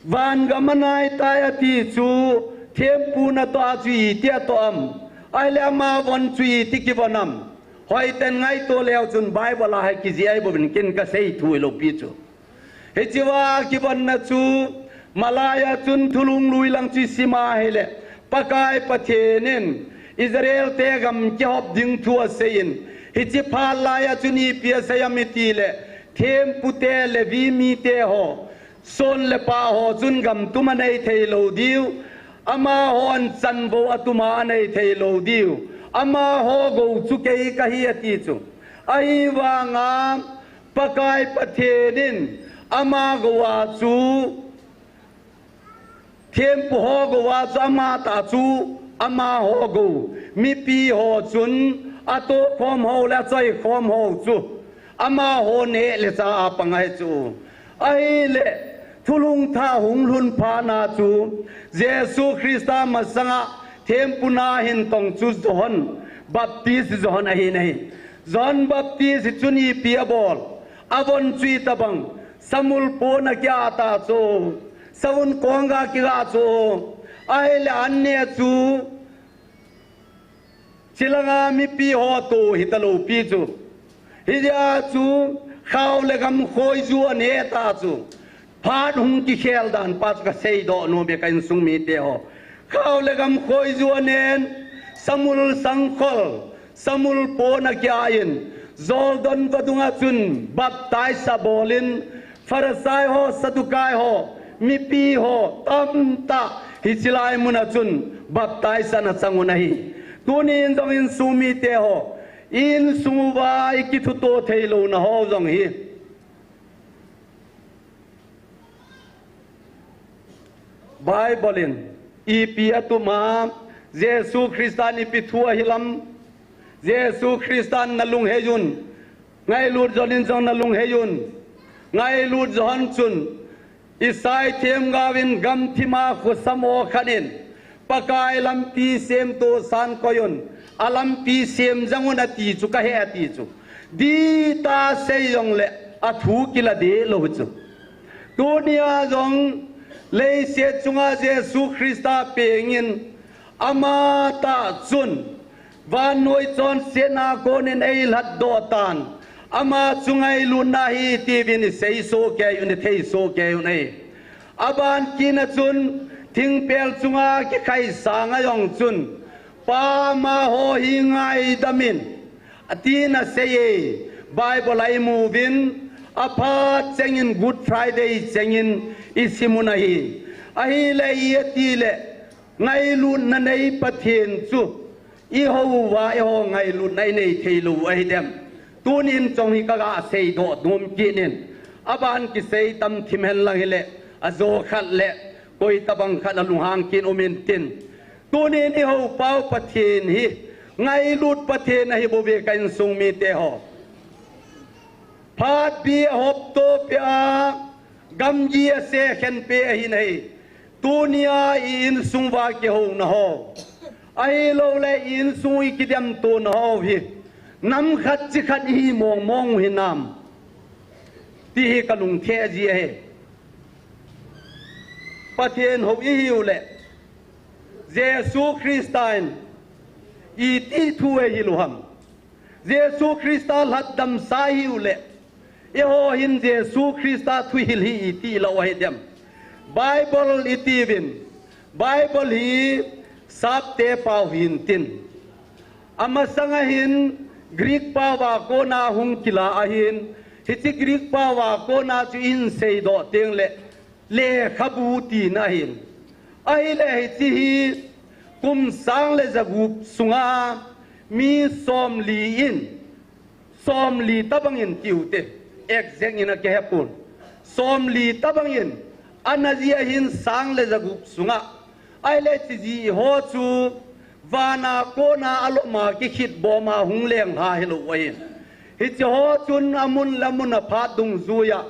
van gam anai tai ati chu, thempu natoh a chu iti atoh am? Ahile ama von chu iti kivon am? Hoiten ngaito leu chun Bible a hi kijih ahi bouvin ken kasei thu hilou pi chu. Hichea kivonna chu, malai a chun thulhung lui lang chu isim a hile, Pakai Pathen in Israel te gam kihop ding thu asei in, hiche phat lai a chun ipi asei am itile, thempu te, Levi mite ho, son le pah ho chun gam tum anei thei lou diu, amahon chanvou atum a anei thei lou diu, amaho gou chu kei kahi ati chu. Ahivanga Pakai Pathen in ama gou a chu, thempu ho gou a chu ama tah chu, amaho gou, mipi ho chun atoh khom ho le achoi khom ho chu amaho neh le chah a pang ahi chu. Ahile, thulhung thah hung lhun phat na chu, Jesu Christa masanga thempu na hin tong chu John, Baptist John ahin ahi. John Baptist chun ipi abol, avon chu itobang, samul pon akia ta chu, savun kong ga kiga chu, ahile an neh chu, chilanga mipi ho toh hita lou pi chu. Hijeh a chu khao le gam khoiju aneh ta chu. Phat hung kikhel dan pa chu kasei doh nom e ka insung mite ho. Khao le gam khoiju anen, samul sangkhol, samul pon akia in, Jordan vadung a chun baptize abol in, Pharisai ho, Saddukai ho, mipi ho tamtah hiche lai mun a chun baptize ana chang un ahi. Tunin jong insung mite ho, insung uva ikithuto thei louna ho jong hi Bible in ipi atum a, Jesu Christa in ipi thu ahilam, Jesu Christa in nalunghei un, ngailut John in jong nalunghei un. Ngailut John chun, Isai themgao in gamthim a khosam o khat in, Pakai lampi semtoh san koi un, alampi sem jang un ati chu kahe ati chu. Dihtah sei jongle athu kila deh lou chu. Tunia jong leiset chunga Jesu Christa pengin amatah chun vannoi chonsetna konin eilhatdoh tan, ama chu ngailutna ahi tiuvin isei sohkei un, ithei sohkei un ahi. Aban kit a chun thingpel chunga kikhai sanga jong chun, Pa, amaho hi ngaidam in, atin asei e. Bible a imu uvin, aphat chengin Good Friday chengin isim un ahi. Ahile iti le, ngailutna nei Pathen chu ihou uva eiho ngailutna inei thei lou u ahi dem? Tunin jong hi kaga seidoh nom kit in, aban kisei tam thim hen lang hile, ajo khat le koi tabang khat a lunghang kit in um intin. Tunin ihou pau Pathen hi ngailut Pathen ahi bouve ka insung mite ho. Phatpi ahop to peh a, gamgi ase khen peh ahi nahi. Tunia i insung uva kihouna ho, ahilouleh i insung i kidemtona ho hi nam khat chi khat ihi mong mong u hinam, ti hi ka lungthim ji ahi. Pathen hou ihiu leh Jesu Christa in iti thu eihil u ham? Jesu Christa lhatdamsa ihiu leh eiho hin Jesu Christa thuhil hi iti lou ahi dem? Bible itiuvin, Bible hi sapte pau hintin. Amasang a hin Greek pau a kona hung kila ahin, hiche Greek pau a kona chu i hin seidoh teng leh lekhabu tina ahin. Ahileh hiche hi kum sang le jagup sunga mi somli in, somli tabang in tiu te, exact in a kihepon, somli tabang in ana ji ahin sang le jagup sunga. Ahileh hiche ji ho chu vana kona alom a kikhit bom a hung lenglha hilou ahin. Hiche ho chun amun le amun a phat dungjuia,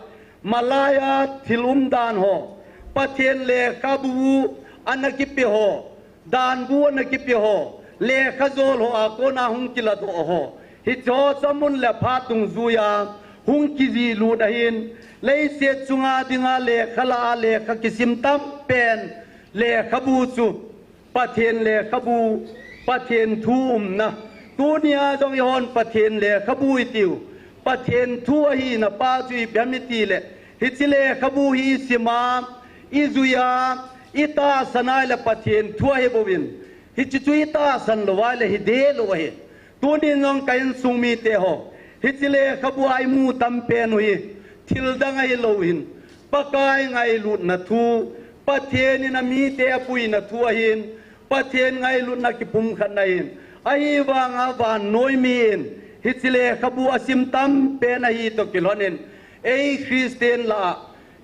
malaiya thil umdan ho, Pathen lekhabu ana kipe ho, danbu ana kipe ho, lekhajol ho a kona hung kiladoh ho, hiche ho chu amun le phat dungjuia hung kijihlut ahin, leiset chunga dinga lekha lah a lekha kisim tampen lekhabu chu Pathen lekhabu, Pathen thu umna. Tunia jong eihon Pathen lekhabu itiu, Pathen thu ahina pa chu ipi ham itileh, hiche lekhabu hi isim a, ijui a, itahsan a ahileh Pathen thu ahi bouvin, hiche chu itahsan lou a ahileh hi deh lou ahi. Tunin jong ka insung mite ho, hiche lekhabu a imu tampen u hi thildang ahilou hin, Pakai ngailutna thu, Pathen in amite apuina thu ahin, Pathen ngailutna kipumkhatna ahin. Ahivanga vannoi mi in hiche lekhabu asim tampen ahi toh kilhonin, ei Christian lah a,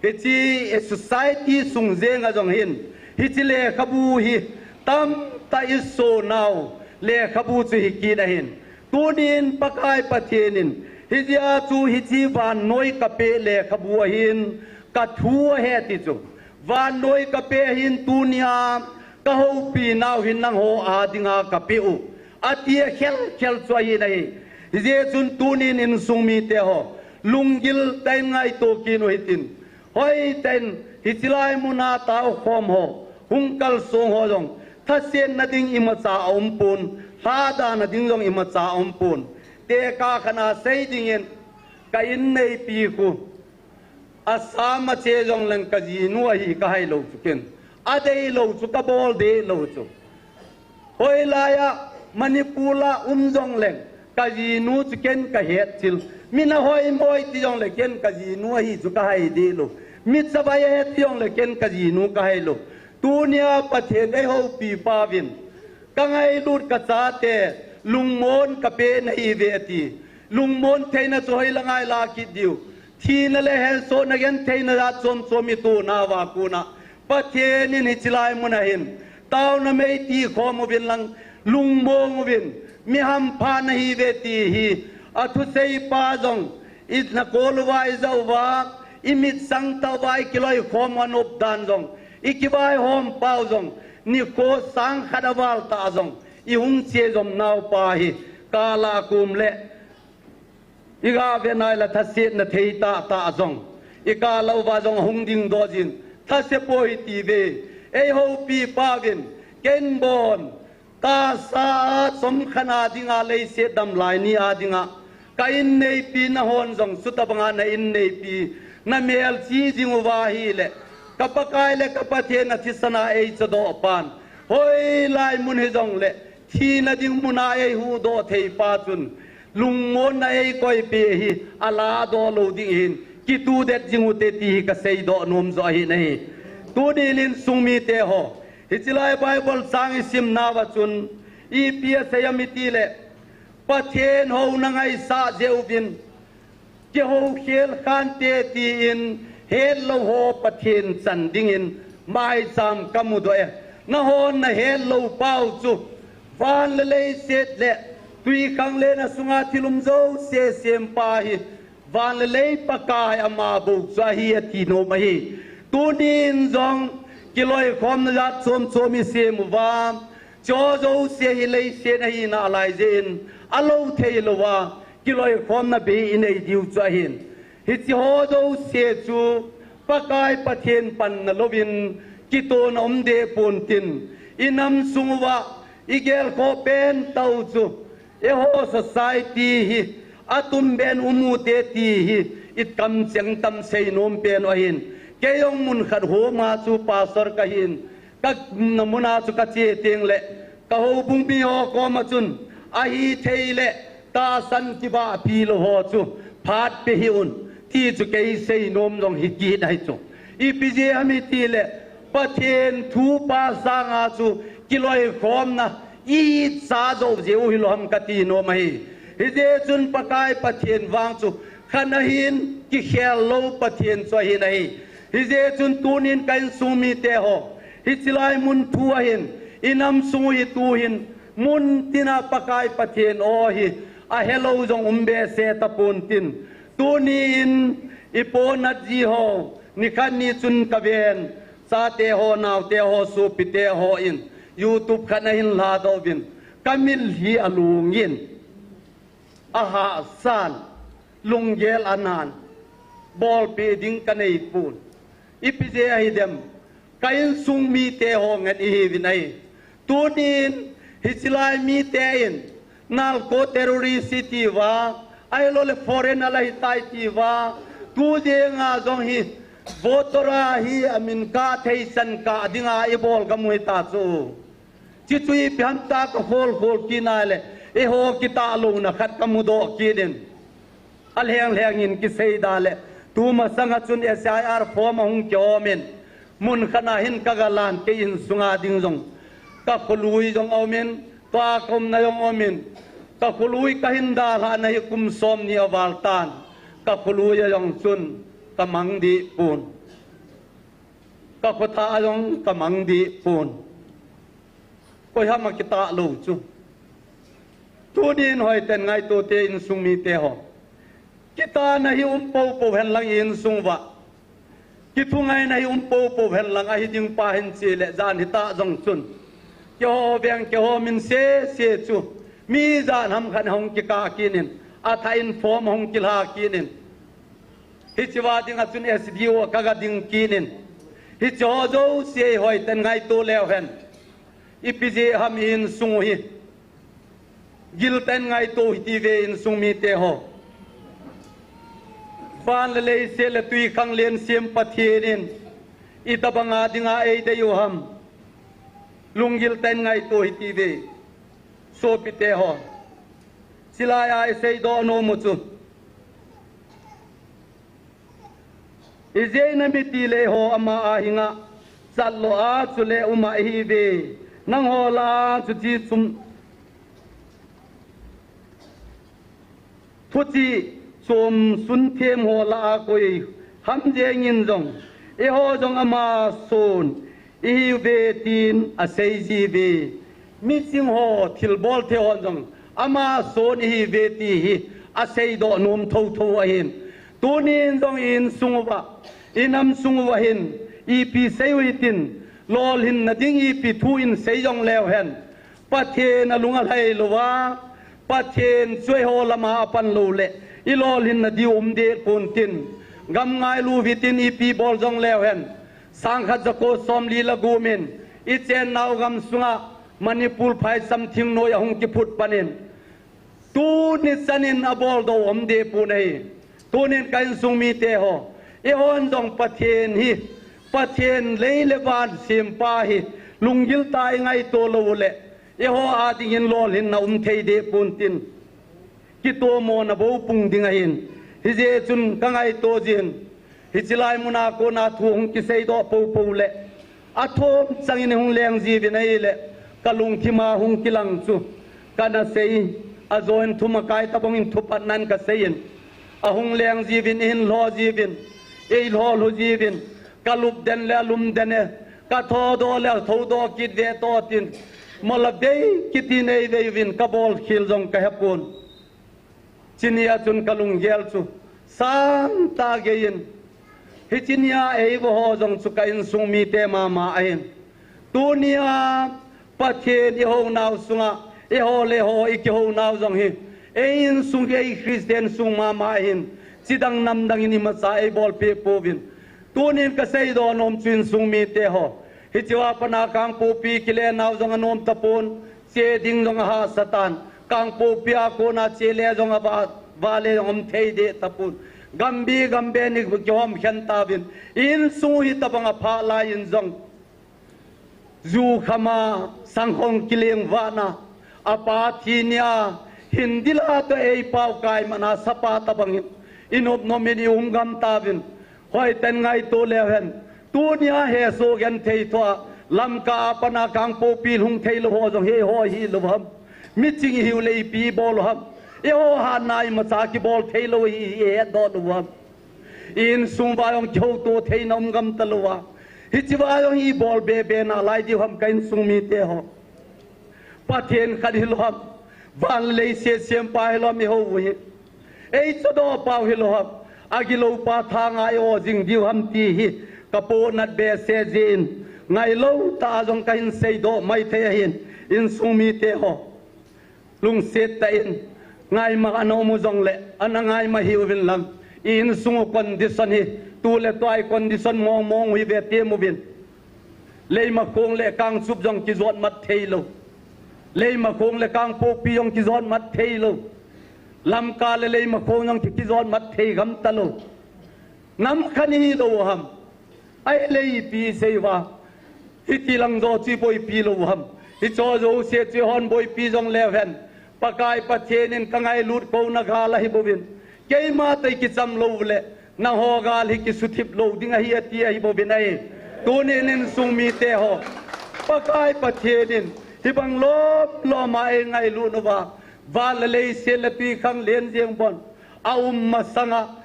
hiche society sung jenga jong hin hiche lekhabu hi tamtah isoh nau lekhabu chu hikit ahin. Tunin Pakai Pathen in hijeh a chu hiche vannoi kapeh lekhabu ahin, kathu ahi ti chu. Vannoi kapeh ahin, tunia kahoupi nau hin nangho a dinga kapeh u, ati a khelkhel chu ahi nahi. Hijeh chun tunin insung mite ho, lunggil tah in ngaito kit u hitin. Hoitah in hiche lai muna taokhom ho, hung kalsong ho jong, thasetna ding imacha aumpon, lhadana ding jong imacha aumpon. Tekah khat a sei dingin, ka inneipi khu, Assam a che jongleng kajinu ahi kahailou chu ken, adeilou chu kabol dehlou chu. Hoilai a Manipur a um jongleng kajinu chu ken kahetchil. Min ahoimo ti jongleh ken kajinu ahi chu kahai dehlou. Mi chavai ahi ti jongleh ken kajinu kahailou. Tunia Pathen eihoupi pauvin, kangailut kachate lungmon kapeh nahiuve ati. Lungmon theina chu hoilanga ila kit diu? Thina le hensotna gentheina jat chom chom itoh nauva kona, Pathen in hiche lai muna hin taona mei tikhom uvin lang, lungmong uvin, mi hampha nahiuve ti hi athusei pa jong, inakol uva ijah uva, imit sangtah uva ikiloikhom u anop dan jong, ikivaihom pau jong, nikho sang khat aval tah jong ihung che jom nau pa hi, kala kum le iga ve nai la thasetna thei tahtah jong, ikal uva jong ahung dingdoh jin, thase poi tiuve. Eihoupi pauvin, ken bon, tahsa a chomkhat a dinga leiset damlai ni a dinga, ka inneipi nahon jong chutobanga na inneipi, namelchih jing uva ahileh, ka Pakai le ka Pathen athisan a eichodoh pan, hoilai mun hijongleh, thina ding muna eihuhdoh thei pa chun, lungmonna eikoipeh hi aladoh lou ding ahin, kitudet jing ute ti hi kaseidoh nom joh ahi nahi. Tunin insung mite ho, hiche lai Bible chang isimnauva chun, ipi asei ham itileh, Pathen houna ngaisah jeh uvin, kihoukhel khante tin, hetlou ho Pathen chan dingin maicham kamudoh e. Nahon nahetlou pau chu, van le leiset le twikhanglen a sunga thil um jouse sempa hi, Van le lei Pakai ama bou chu ahi ati nom ahi. Tunin jong kiloikhomna jat chom chom isem uva, chujouse hi leiset ahina lai jeh in alou thei louva kiloikhomna bei inei diu chu ahin. Hiche ho jouse chu Pakai Pathen panna louvin kitona um deh pon tin, inam sung uva igelkhoh pen tau chu, eiho society hi atum ben um ute ti hi ikamcheng tam sei nom pen u ahin. Kei jong mun khat homa chu pastor kahin, ka umna muna chu kache teng le, ka houbung mi ho koma chun, ahithei le tahsan kibahpi lou ho chu phat pe hih un, ti chu kei sei nom jong hi kit ahi chu. Ipi jeh ham itile, Pathen thu pa sanga chu kiloikhomna icha jou jeh u hilou ham kati nom ahi. Hijeh chun Pakai Pathen vang chu khat ahin, kikhel lou Pathen chu ahin ahi. Hijeh chun tunin ka insung mite ho, hiche lai mun thu ahin, inam sung u hi tuhin, mun tina Pakai Pathen o hi ahelou jong um behseh tapon tin, tuni in ipo natji ho, nikhat ni chun kaven, chate ho, naote ho, sopite hon YouTube khat ahin ladoh uvin, kamil hi alungin, ahahsan, lunggel anan, bolpeh ding kanei pon. Ipi jeh ahi dem, ka insung mite ho ngen ihiuvin ahi. Tunin, hiche lai mite in, narco terrorist iti uva, ahilou le foreigner ahitai ti uva, tu jenga jong hi, voter a hi amin kah thei chan kah dinga ibol kamu hita chu. Chuchu ipi ham tia kakhol khol kit nai le, eiho kitahlouna khat kamudoh kit in. Alheng lheng in kisei da le, tumasanga chun S I R form ahung kihom in, mun khat a hin kagalan, kei insunga ding jong, kakhului jong aumin, tua kaumna jong aumin, kakhului kahin dalhahna hi kum somni aval tan, kakhului a jong chun kamang deh pon, kakhotha a jong kamang deh pon. Koiham akitah lou chu. Tunin hoiten ngaito te, insung mite ho, kitahna hi um poupou henlang insung uva, kithungaina hi um poupou henlang, ahi ding pa hin chele jan hitah jong chun, keiho veng keiho min sese chu, mi jan ham khat ahung kikah kit in, athah in form ahung kilha kit in, hichea dinga chun S D O a kaga ding kit in, hicheho jouse hoiten ngaito leu hen. Ipi jeh ham insung u hi giltah in ngaito hite ve, insung mite ho. Van le leiset le twikhanglen sem Pathen in itobanga dinga eidei u ham, lunggil tah in ngaito hite ve, sopite ho. Chulaiya iseidoh nom u chu, ijeh inem itile eiho ama a henga chatlou a chule uma ihiuve. Nangho lah a chuche chom, thuchih chom sunthem ho lah a koi ham jengin jong, eiho jong ama son ihiuve tin asei jiuve. Miching ho, thilbol thei hon jong ama son ihiuve ti hi aseidoh nom thotho ahin. Tunin jong i insung uva, i namsung uva hin ipi sei u hitin, lolhinna ding ipi thu in sei jong leu hen, Pathen alung alhai louva, Pathen chu eiho lama apan lou le, i lolhinna diu um deh pon tin, gam ngailu hitin ipi bol jong leu hen, sangkhat jako somli le gup in i chennau gamsunga Manipur phaisam thingnoi ahung kiphut panin, tuni chanin aboldoh um deh pon ahi. Tunin ka insung mite ho, eihon jong Pathen hi, Pathen lei le van sempa hi lunggil tah a i ngaito lou le, eiho a dingin lolhinna um thei deh pon tin, kitomona bou pung ding ahin. Hijeh chun ka ngaito jin, hiche lai muna kona thu hung kiseidoh poupou le, athom changin hung leng jiuvin ahile, ka lungthima hung kilang chu, kana sei, ajoin thumakai tabangin thupatnan ka seiyin, ahung leng jiuvin, eihin lho jiuvin, eilho lhu jiuvin, ka lup den le alum den e, ka thodoh le athoudoh kit ve toh tin, mola bei kiti nei vei uvin, ka bolkhel jong ka hepon. Chunia chun ka lunggel chu Sangtah geiyin, hiche nia eiho jong chu ka insung mite mama ahin. Tunia Pathen ihou nau sunga, eiho le eiho ikihou nau jong hi, ei insung hi ei Christian sung mama ahin, chidang namdang in imacha eibolpeh pouvin. Tunin kaseidoh nom chu insung mite ho, hichea pat a Kangpokpi kile nau jong anom tapon, che ding jong ahahsa tan. Kangpokpi a kona che le jong ava, vale jong um thei deh tapon. Gambi gambe ni kihom khen tauvin. Insung hitobang aphah laiyin jong, ju khama sanghong kileng vahna, apa thi nia, hindil a toh eipao kai mana sapa tobangin, inop nom in ium gam tauvin. Hoiten ngaito leuhen. Tunia hesoh genthei thoa, Lamka a pat a Kangpokpi lhung theilou ho jong hi eiho hilou ham? Miching ihiu le ipi ibol u ham? Eiho hatna imacha kibol theilou hi, ihetdoh lou ham? Insung uva jong kihouto theina um gam talou a, hichea jong ibol bebe nalai diu ham ka insung mite ho? Pathen khat hilou ham? Van le leiset sempa hilou ham ihou u hi? Eichodoh pau hilou ham? Agilou pa thanga i-o jing diu ham ti hi kapohnat behseh jeh in, ngailou tah a jong kahin seidoh maithei ahin, insung mite ho. Lungset tah in, ngaima ana um u jongle, ana ngaima hih uvin lang, i insung u condition hi, tu le tua i condition mong mong u hi ve tem uvin. Leimakhong le Kangchup jong kijot mat theilou. Leimakhong le Kangpokpi jong kijot mat theilou. Lamka le Leimakhong jong ki, kijot mat thei gam talou. Nam khat ihilou u ham? Ahile ipi isei uva, hiti lang joh chu iboipi lou u ham? Hicho jouse chu eihon boipi jong leuhen, Pakai Pathen in kangailut kouna gal ahibouvin, keima toh ikicham lou uleh, nangho gal hi kisuthip lou ding ahi ati ahibouvin ahi. Tunin insung mite ho, Pakai Pathen in hibang lom loma eingailut uva, van le leiset le twikhanglen jeng bon aum masanga,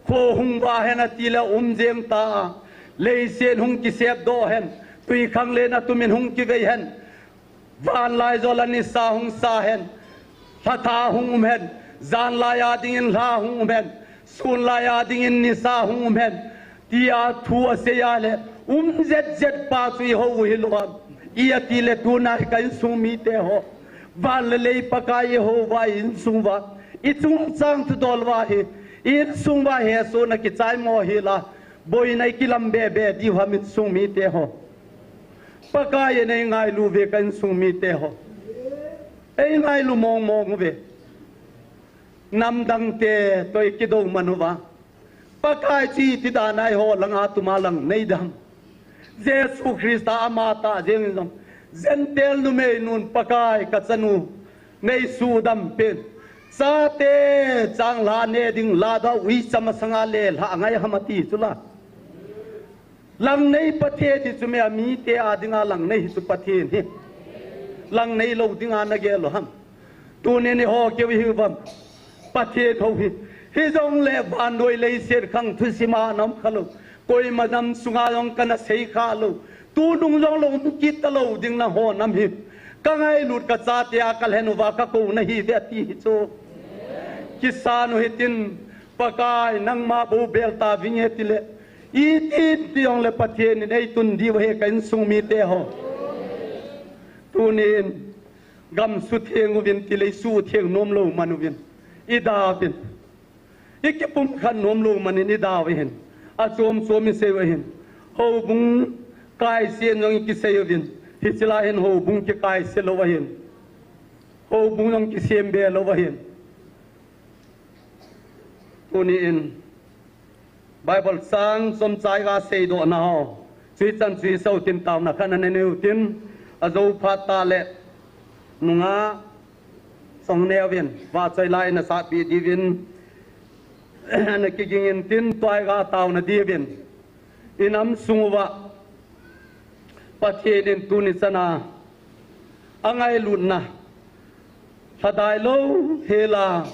kho hung vah hen atile um jeng ta a, leiset hung kisepdoh hen, twikhanglen atumin hung kivei hen, vanlaijol a nisa hung sa hen, lhatha hung um hen, janlai a dingin lha hung um hen, sunlai a dingin nisa hung um hen, tia thu asei a le, um jet jet pa chu ihou u hilou ham? I atile tuna hi ka insung mite ho, van le lei Pakai ihou uva, i insung uva, i chungchang thudol uva hi, i insung uva hesohna kichaimo hila, boina ikilam bebe diu ham insung mite ho? Pakai in eingailu uve ka insung mite ho. Eingailu mong mong uve. Namdangte toh ikidou man uva, Pakai chu iti dan a eiho langa tuma lang nei dam? Jesu Christa ama tah jeng in jong, Gentile numei nun Pakai kachanu neisuhdam pen, chate changlhah ne ding lada uicha masanga le lhah ngai ham ati chula. Lang nei Pathen hi chu me a mite a dinga lang nei hi chu Pathen hi. Lang neilou dinga nagel u ham? Tunin eiho keu ihiu vam? Pathen hou hi. Hijongle vannoi leiset khang thusim a ana um khalou, koima nam sunga jong kana sei khalou, tunung jongle um kit talou ding nangho nam hi. Kangailut kachate a kalhen uva kakou nahiuve ati hi chu. Kisan u hitin, Pakai nangma bou bel tavinge tile, itin ti jongle Pathen in eitun diu ahi ka insung mite ho. Tunin, gam sutheng uvin tile isutheng nomlou man uvin, idauvin. Ikipumkhat nomlou manin idau ahin. Achom chom isei u ahin. Houbung kaise jong ikisei uvin, hiche lai hin houbung kikaise lou ahin. Houbung jong kisem be lou ahin. Tuni in Bible chang chomcha iga seidoh nau, chuchan chu iseiyu tin, taona khat ana neiyu tin, ajou phat tah le nungah Chongneovin vahchoi la in asahpeh diuvin ana kiging intin, tua iga taona diuvin, inam sung uva Pathen in tuni chana angailutna lhadai lou hela,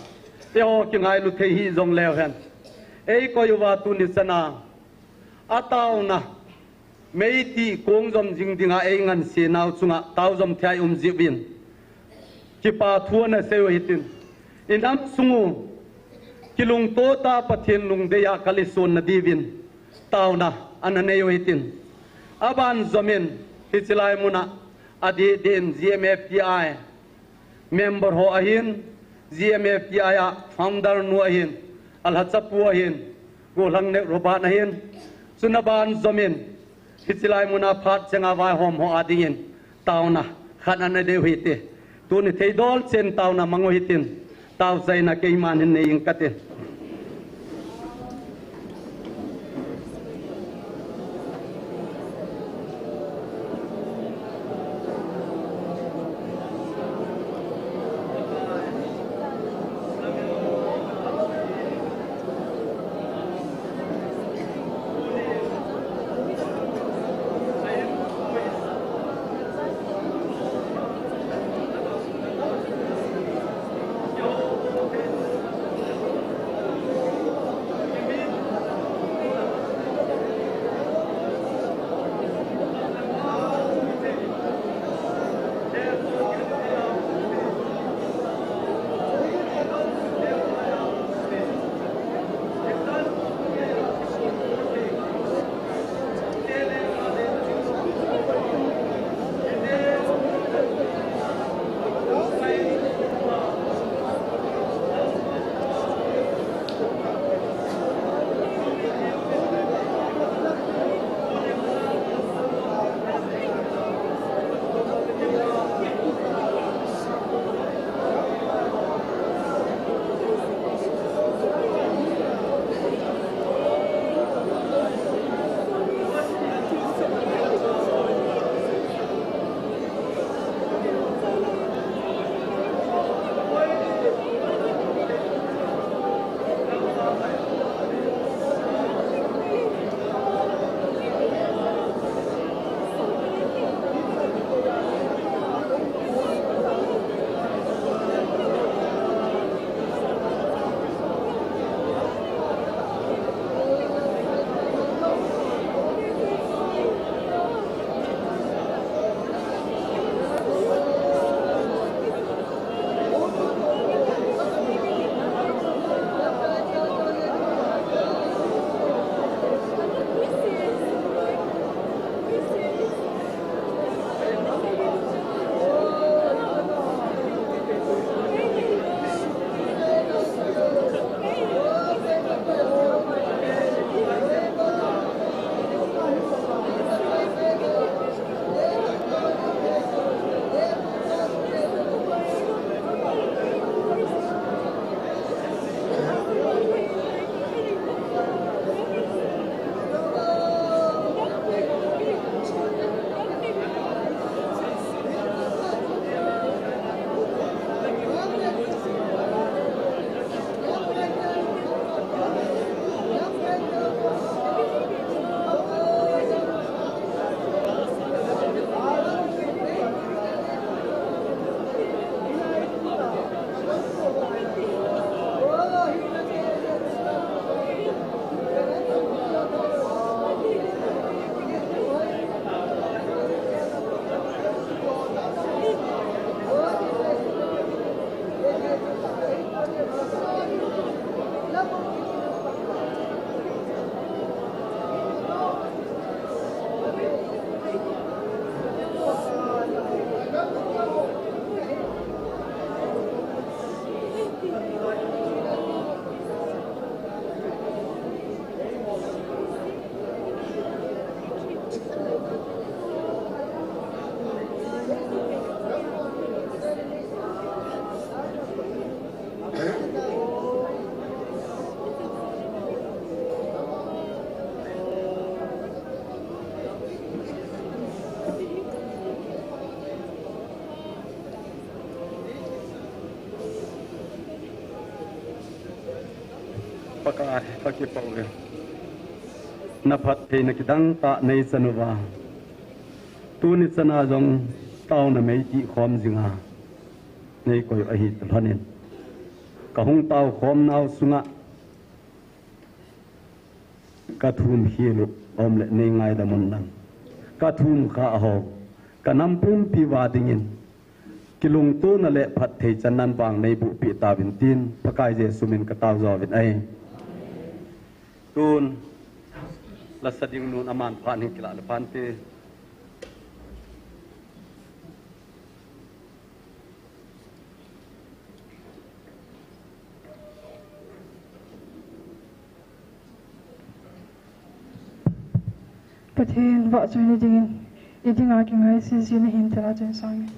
eiho kingailu thei hih jongleu hen, eikoi uva tuni chana ataona meitih kong jom jing dinga eingansei nau chunga taojom thei a i um jiuvin, kipa thu ana seiyu hitin, inam sung u kilungto tah Pathen lungdei a kal isun nadiuvin taona ana nei u hitin. Aban jomin hiche lai muna adeh deh in G M F T I member ho ahin, G M F T I a founder nu ahin, alhacha pu ahin, Golhang Nek Robert ahin, chuna ban jomin hiche lai muna phat chenga vaihom ho adingin taona khat ana nei u hite. Tuni theidol chen taona mang u hitin, tao chaina keiman hin nei ing kate. Pakai, kakipah uve. Na phattheina kidang tah nei chan uva, tuni chana jong taona mei tih khom jinga nei koi u ahi talhon in, ka hung tao khom nau sunga ka thum khel u um le nei ngaidam un lang. Ka thum kha ho, ka nam pumpi uva dingin Kilungtona le phatthei channa vang neiboh peh tauvin tin, Pakai Jesu min katao jouvin ahi. Tun, lasa ding nun aman phat hin kilah le phante. Pathen vahchoina dingin, i dinga kingaisih jing na hin thilha chun sang.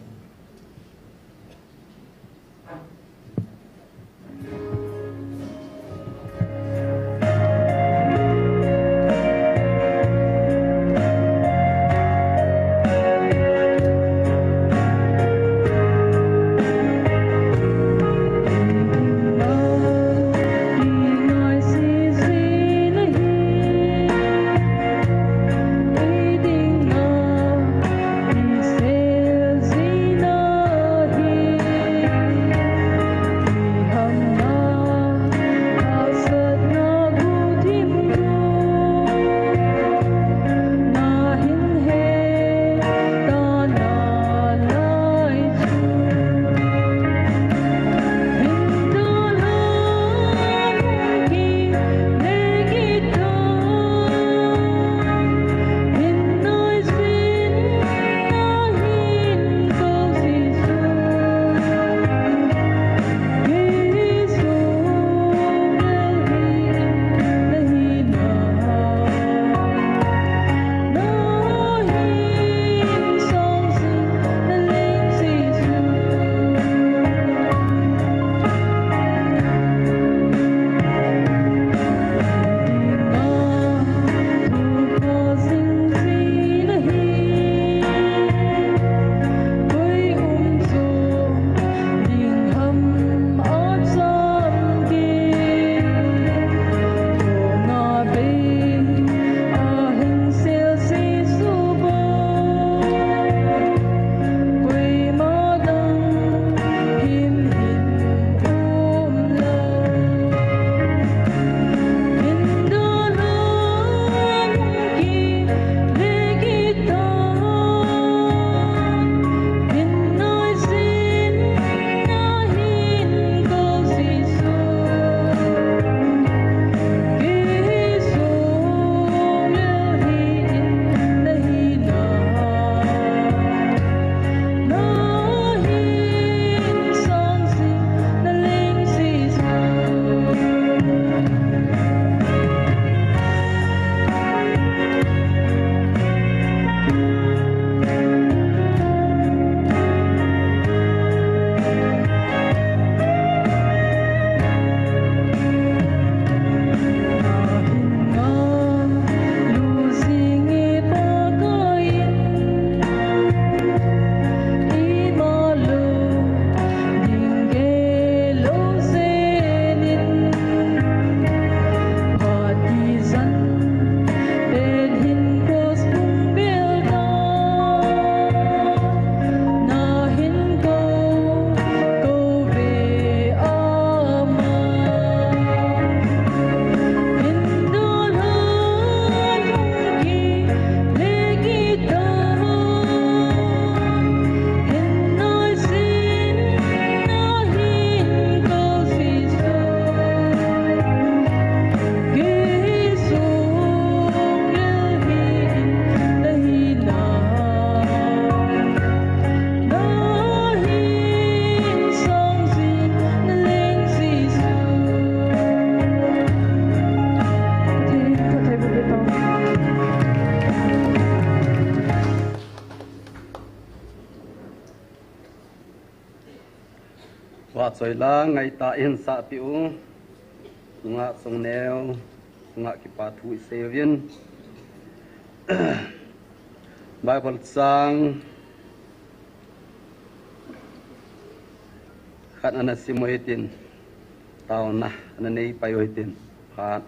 Vahchoi la ngaitah in sahpeh u, nungah chongneo, nungah kipa thu isei uvin. Bible chang khat ana sim u hitin, taona ana neipai u hitin, phat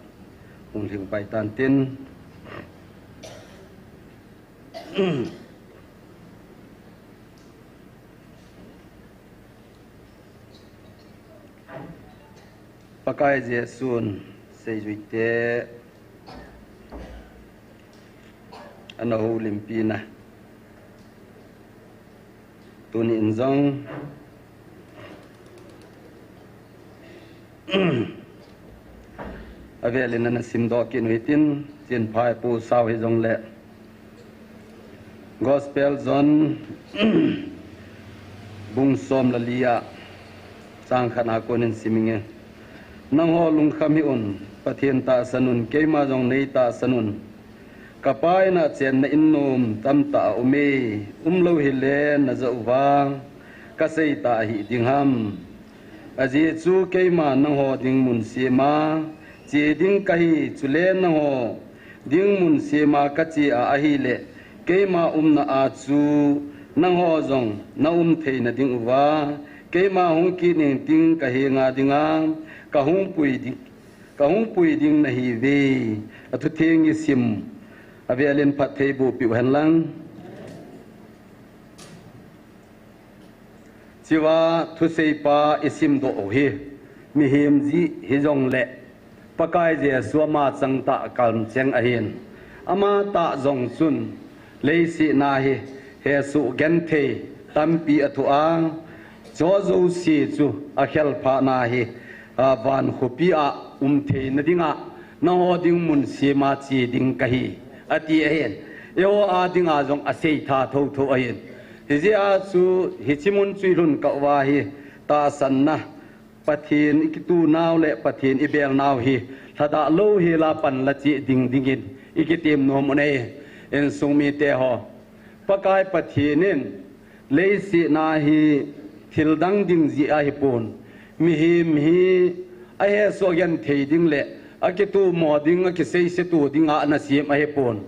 hung lhing pai tantin. Pakai Jesun seijuite ana houlimpina, Tuni in jong avel in ana simdoh kit u hitin, Chinphai Pu Sao hijongle Gospel John bung som le li a chang khat a kon in sim inge. Nangho lungkham hih un, Pathen tahsan un, keima jong nei tahsan un. Ka Pa in a chenna in nom tamtah a um e, umlou hile najah uva kasei ta ahih ding ham. Ajeh chu keima nangho ding mun sema che ding kahi, chule nangho ding mun sema kache a ahile, keima umna a chu nangho jong naum theina ding uva, keima hung kit ning ting kahenga dinga kahung pui ding, kahung pui ding nahiuve. Athutheng isim avel in phattheiboh peh u henlang. Chua thusei pa isimdoh u hi, mihem jeh hijongle Pakai Jesu ama changtah kalcheng ahin. Ama tah jong chun leiset na hi hesoh genthei tampi athoh a, chu jouse chu akhelphat na hi, a, van khopi a um theina dinga nangho ding mun sema che ding kahi, ati ahin. Eiho a dinga jong aseitha thotho ahin. Hijeh a chu hiche mun chu ilhun kah uva hi tahsanna, Pathen ikituh nau le Pathen ibel nau hi lhadah louhel a panla cheh ding dingin ikitem nom u ahi. Insung mite ho, Pakai Pathen in leiset na hi thil dang ding jeh ahipon, mihem hi ahesoh genthei ding le akituhmo ding, akiseiseto dinga ana sem ahipon.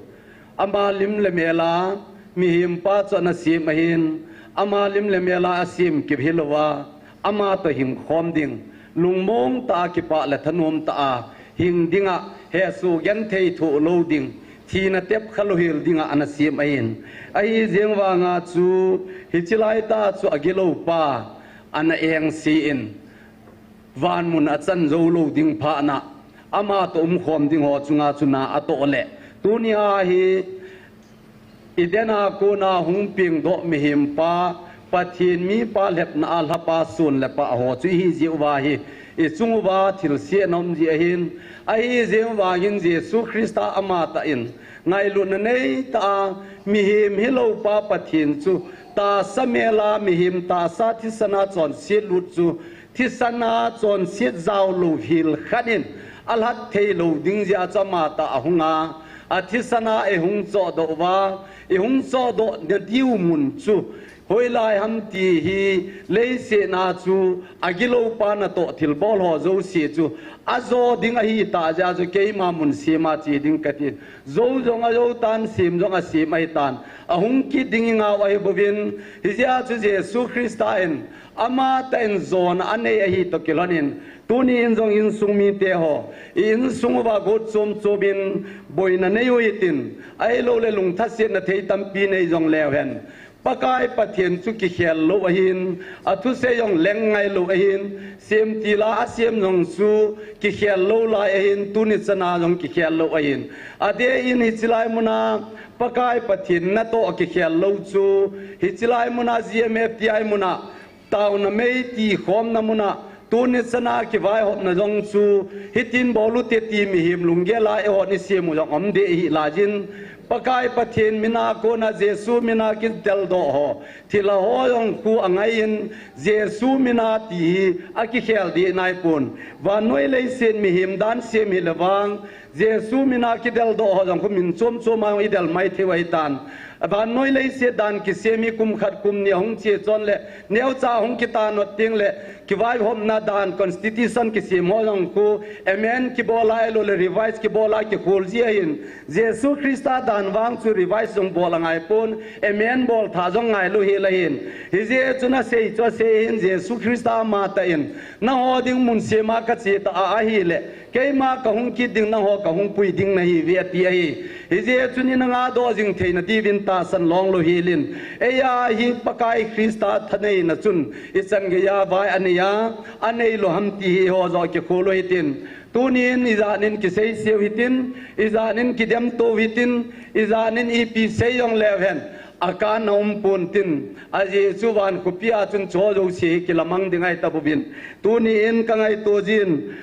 Ama lim le mel a mihem pa chu ana sem ahin, ama lim le mel a asem kit hilouva, ama toh hingkhom ding, lungmong tah a kipah le thanom tah a hing dinga hesoh genthei thoh lou ding, thina tep kha louhel dinga ana sem ahin. Ahijeng vanga chu hiche laitah chu agilou pa ana engse in, van mun achan jou lou ding phatna, ama toh umkhom ding ho chunga chu na atoh le, tunia hi Eden a kona hung pengdoh mihem pa, Pathen mipa lhepna a lhapa son le pah ho chu ihi jeh uva hi, ichung uva thilse ana um jeh ahin, ahijeng vangin Jesu Christa amatah in ngailutna neitah a mihem hilou pa Pathen chu tahsa mel a mihem tahsa thisan a chonset lut chu, thisan a chonset jaolou hel khat in alhat theilou ding jeh a chu amatah ahung a, athisan a eihung chohdoh uva, ihung chohdoh nadiu mun chu hoilai ham ti hi, leiset na chu agilou pa natoh thilbol ho jouse chu ajo ding ahitah jeh a chu keima mun sema che ding katin, jou jong ajou tan, sem jong asem ahitan, ahung kit ding ingau ahibouvin, hijeh a chu Jesu Christa in amatah in jona anei ahi toh kilhonin, tunin jong insung mite ho, i insung uva got chom chomin boina nei u hitin, ahiloule lungthasetna thei tampi nei jongleu hen, Pakai Pathen chu kikhel lou ahin, athusei jong leng ngailou ahin, semtil a asem jong chu kikhel lou lai ahin, tuni chana jong kikhel lou ahin. Adeh in hiche lai muna Pakai Pathen natoh kikhel lou chu, hiche lai muna G M F T I muna taona mei tikhomna muna, tuni chana kivaihopna jong chu hitin bol ute ti mihem lunggel a eihon isem u jong um deh ahilaiyin, Pakai Pathen mina kona Jesu mina kideldoh ho, thilha ho jong khu angaiyin, Jesu mina ti hi akikhel deh naipon. Vannoi leiset mihem dan sem hile vang, Jesu mina kideldoh ho jong khu min chom chom a jong idel maithei u ahitan. Vannoi leiset dan kisem hi kum khat kum ni ahung che chon le, neocha ahung kitanot teng le, kivaihopna dan constitution kisem ho jong khu amend kibol a ahiloule revise kibol a kikhol ji ahin. Jesu Christa dan vang chu revise jong bol angaipon, amend bol tha jong ngailou hel ahin. Hijeh chun asei chu asei ahin, Jesu Christa amatah in, nangho ding mun sema kache ta a ahile, keima kahung kit ding, nangho kahung pui ding nahiuve ati ahi. Hijeh chun ina ngadoh jing theina diuvin tahsan longlou helin, eia hi Pakai Christa thaneina chun ichan geiya vai aneiya, aneilou ham ti hi eiho joh kikhol u hitin, tunin ijat in kiseiseu hitin, ijat in kidemtou hitin, ijat in ipi sei jongleu hen, Akan a um pon tin, ajeh chu van khopi a chun chuho jouse kilamang ding ahi tapouvin. Tuni in ka ngaito jin,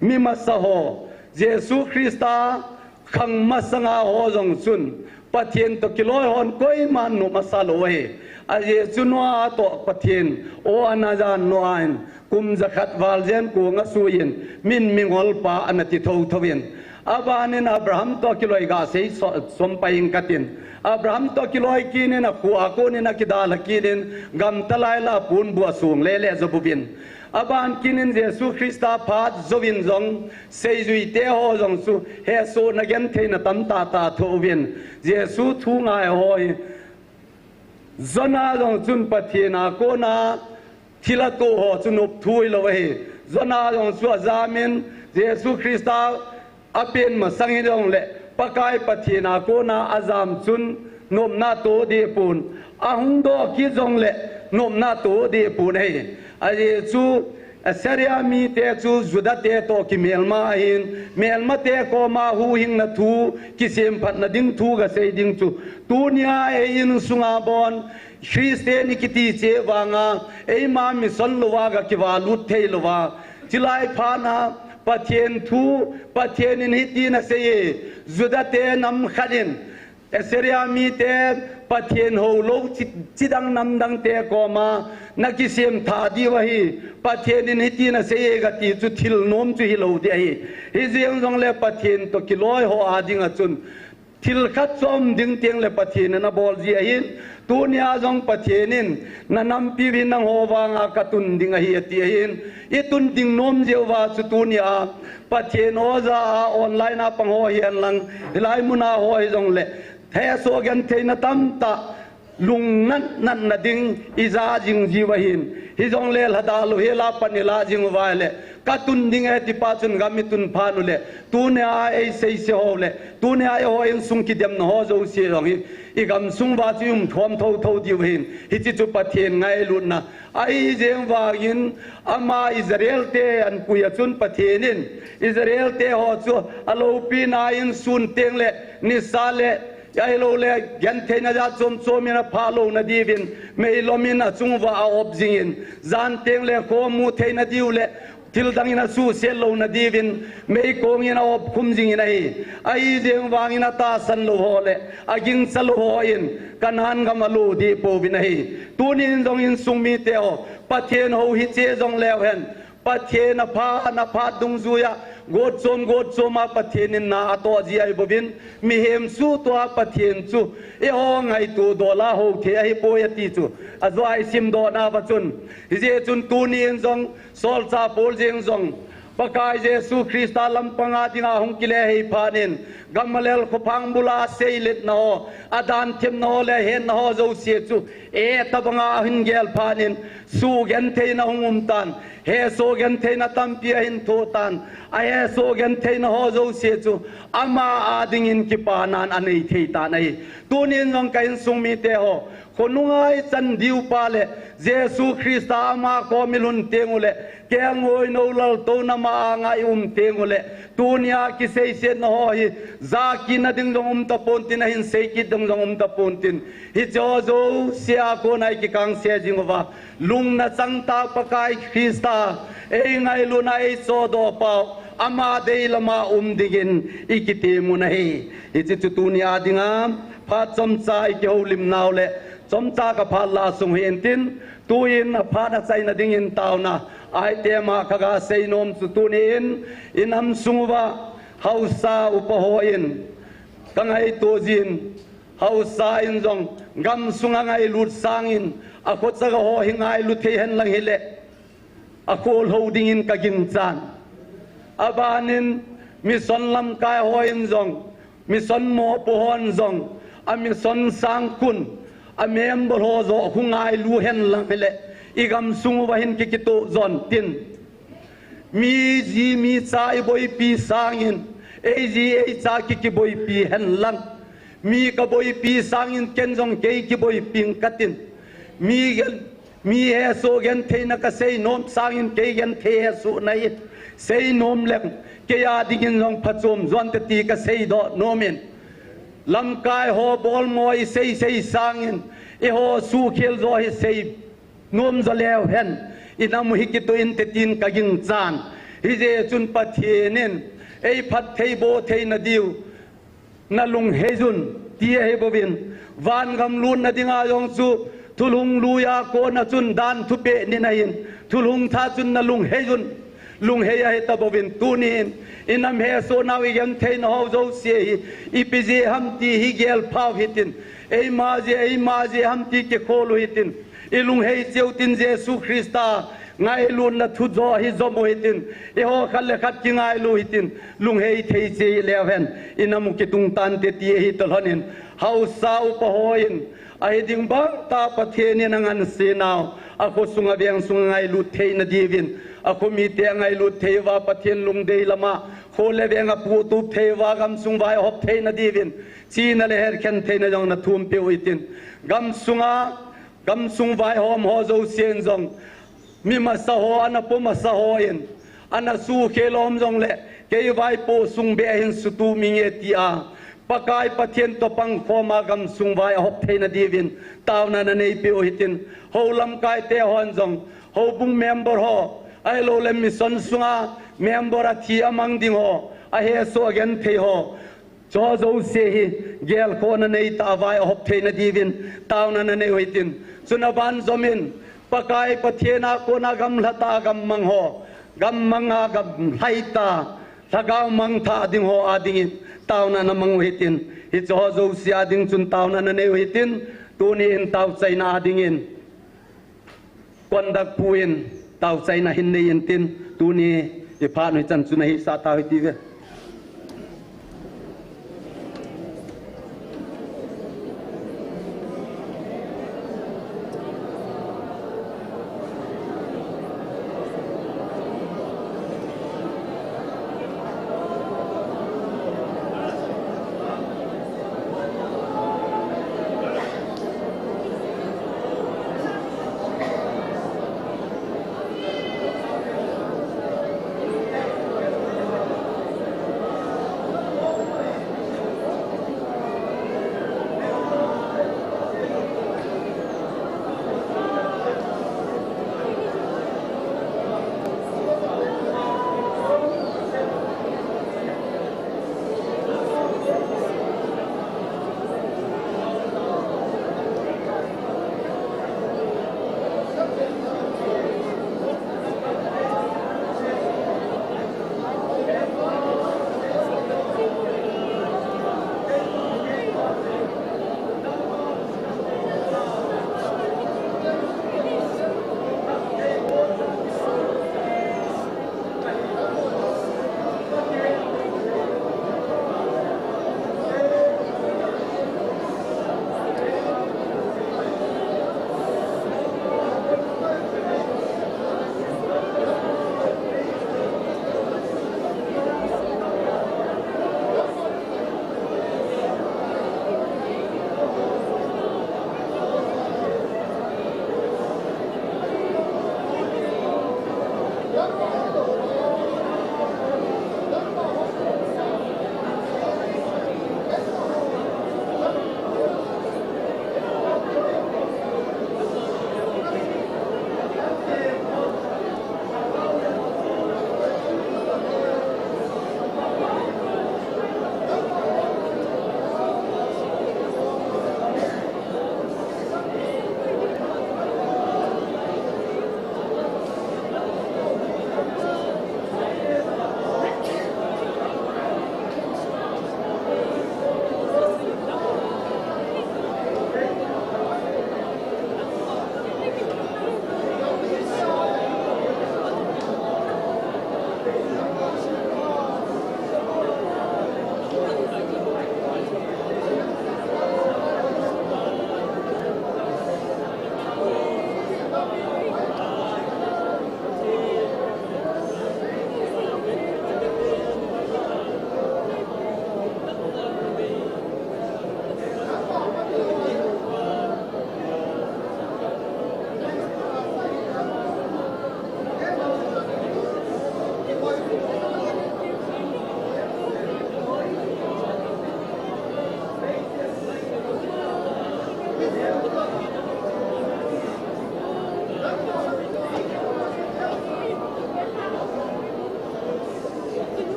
mi masa ho, Jesu Christa khang masanga ho jong chun, Pathen toh kiloi hon koiman nop masa lou ahi. Ajeh chu Noah toh Pathen o ana jan Noah in, kum jakhat val jen kong asuh in, min mingol pa ana ti thotho in. Aban in Abraham toh kiloi ga sei so-, som pai ing katin. Abraham toh kiloi kit in akhu a kon in akidalha kit in, gamtalai la pon bu asong lele jou pouvin. Aban kit in Jesu Christa phat jouvin jong, seijui te ho jong chu, hesohna gentheina tamtah tah thoh uvin. Jesu thu ngai ho hi, Jonah jong chun Pathen a kona thil atoh ho chu nop thu hilou ahi. Jonah jong chu ajam in Jesu Christa apen masang hijongle Pakai Pathen a kona ajam chun nopna atoh deh pon. Ahung doh kit jongle nopna atoh deh pon ahi. Ajeh chu Assyria mite chu Juda te toh kimelma ahin, melmate koma huhhingna thu, kisemphatna ding thu gasei ding chu, tunia ei insunga bon, Christian ikiti cheh vanga, eima mission louva gakivalut thei louva. Chulai phat na, Pathen thu, Pathen in hitin asei e, Juda te nam khat in, Assyria mite Pathen houlou chi-, chidang namdang te koma nakisem tha diu ahi, Pathen in hitin asei e gati chu thil nom chu hilou ding ahi. Hijeng jongle Pathen toh kiloi ho a dinga chun thil khat chom ding tengle Pathen in abol ji ahin, tunia jong Pathen in nanampi uvin nangho vanga katun ding ahi ati ahin, itun ding nom jeh uva chu tunia Pathen o ja a online a pang ho hihen lang, hilai muna ho hijongle, hesoh gentheina tamtah, lungnat natna ding ija jing jiu ahin. Hijongle lhadalou hela pan ilah jing uva ahile, katun ding e tipa chun gam itun phat ule, tunia eiseise ho le, tunia eiho insung kidemna ho jouse jong hi, igamsung uva chu ium thom thotho diu ahin. Hiche chu Pathen ngailutna ahi. Hijeng vangin ama Israel te anpui a chun Pathen in Israel te ho chu aloupina insun tengle nisa le ahiloule gentheina jat chom chom in aphah louna diuvin meilom in achung uva a-op jingin, jan tengle kho mu theina diu le thildang in asuhset louna diuvin meikong in a-op khum jingin ahi. Ahijeng vangin atahsan lou ho le agingcha lou hon Canaan gam alo deh pouvin ahi. Tunin jong insung mite ho, Pathen hou hiche jongleu hen, Pathen aphat, aphat dungjuia gotchom gotchom a Pathen in na atoh ji ahibouvin, mihem suhtoh a Pathen chu eiho ngaito dola hou thei ahipoi ati chu ajoa isimdoh nauva chun, hijeh chun tunin jong solchah Paul jeng jong Pakai Jesu Christa lampanga dinga hung kile hei phat in, Gamaliel khophang bula aseiletna ho, adanthemna ho le ahetna ho jouse chu, e, tobanga ahin gel phat in, suhgentheina hung um tan, hesoh gentheina tampi ahin thoh tan, ahesoh gentheina ho jouse chu ama a dingin kipanan anei thei tan ahi. Tunin jong ka insung mite ho, khonunga ichan diu pa le Jesu Christa ama kom ilhun tengule, kelngoi nou laltouna ma anga ium tengule, tunia kiseisetna ho hi, jakitna ding jong um tapontin, ahin seikit ding jong um tapontin. Hicheho jouse a kona ikikangse jing uva, lungna changtah Pakai Christa, eingailutna eichohdoh pau, ama deilama um dingin ikitem u ahi. Hiche chu tunia dinga phat chomcha ikihoulim nau le, chomcha kaphat lah sung hi intin, tuin aphat achaina dingin taona item a kaga seinom chu tunin, inam sung uva haosa upa hon kangaito jin, haosa in jong gamsunga ngailut sangin, akhochaga ho hi ngailu thei henlang hile, akholhou dingin kaginchan. Abanin mission lamkai hon jong, mission mopo hon jong, a mission sangkhun, a member ho joh khu ngailu henlang hile, igamsung uva hin kikitoh jon tin. Mi ji mi cha iboipi sangin, eiji eicha ki kiboipi henlang, mi kaboipi sangin ken jong kei kiboiping katin. Mi gen, mi hesoh gentheina kaseinom sangin kei genthei hesohna iseinom leng, keia dingin jong phachom jonte ti kaseidoh nomin. Lamkai ho bolmo i sei sei sangin, eiho suhkhel jo hi sei nom jo leu hen, i nam u hi kitoh inte tin ka ginchan. Hijeh chun Pathen in ei phattheiboh theina diu na lungheiyun, ti ahi bouvin. Van gam lutna dinga jong chu thulhung lui a kona chun dan thupeh ni ahin, thulhung thah chun na lungheiyun. Lunghei ahi tabouvin, tunin i nam hesohnau i gentheinau jouse hi ipi jeh ham ti hi gelphau hitin, eima jeh, eima jeh ham ti kikhol u hitin, i lunghei cheh u tin, Jesu Christa ngailutna thu jo hi jom u hitin, eiho khat le khat kingailu hitin, lunghei thei cheh leu hen, i nam u kitung tante ti ahi talhonin, haosa upa hon ahi ding bang tah Pathen in angansenau, akho sunga veng sunga ngailut theina diuvin, akho mite angailut thei uva Pathen lungdei lama kho le veng aputup thei uva gamsung vai ahop theina diuvin, chihna le hetkhen theina jong na thumpeh u hitin, gamsunga, gamsung vaihom ho jousen jong, mi masa ho, ana po masa hon, ana suhkhel um jongle, kei vaipo sung beh hin sutup inge tia, Pakai Pathen toh pangkhoma gamsung vai ahop theina diuvin, taona na neipeh u hitin, hou lamkaite hon jong, houbung member ho, ahilouleh mission sunga member athi amang ding ho, ahesoh agenthei ho, chu jouse hi gelkhohna neitah a vai ahop theina diuvin, taona na nei u hitin, chuna banjomin, Pakai Pathen a kona gamlha tah a gammang ho, gammang a gamlhai tah, lhagao mangthah ding ho adingin, taona na mang u hitin, hiche ho jouse ading chun taona na nei u hitin, tunin taochaina adingin, conduct pu in taochaina hin nei intin, tuni i phat u hichan chun ahisah tau hite.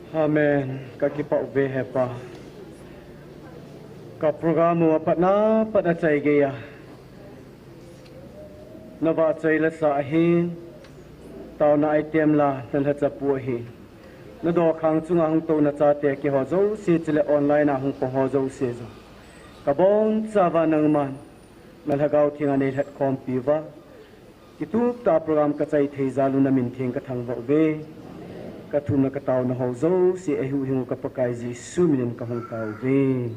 Amen. Kakipah uve hepa. Ka program u apatna pat achaigei a, navahchoi lasa ahin, taona item la nalhacha pu ahin, nadokhang chunga hung touna chate keiho jouse chule online a hung pang ho jouse jong kabonchauva nangman nalhagao thenga neilhatkhompi uva, kituptah a program kachai thei jal u namin theng kathangvah uve. Kathumna kataona ho jouse eihuhhing u ka Pakai Jesu minin kahung tao uve.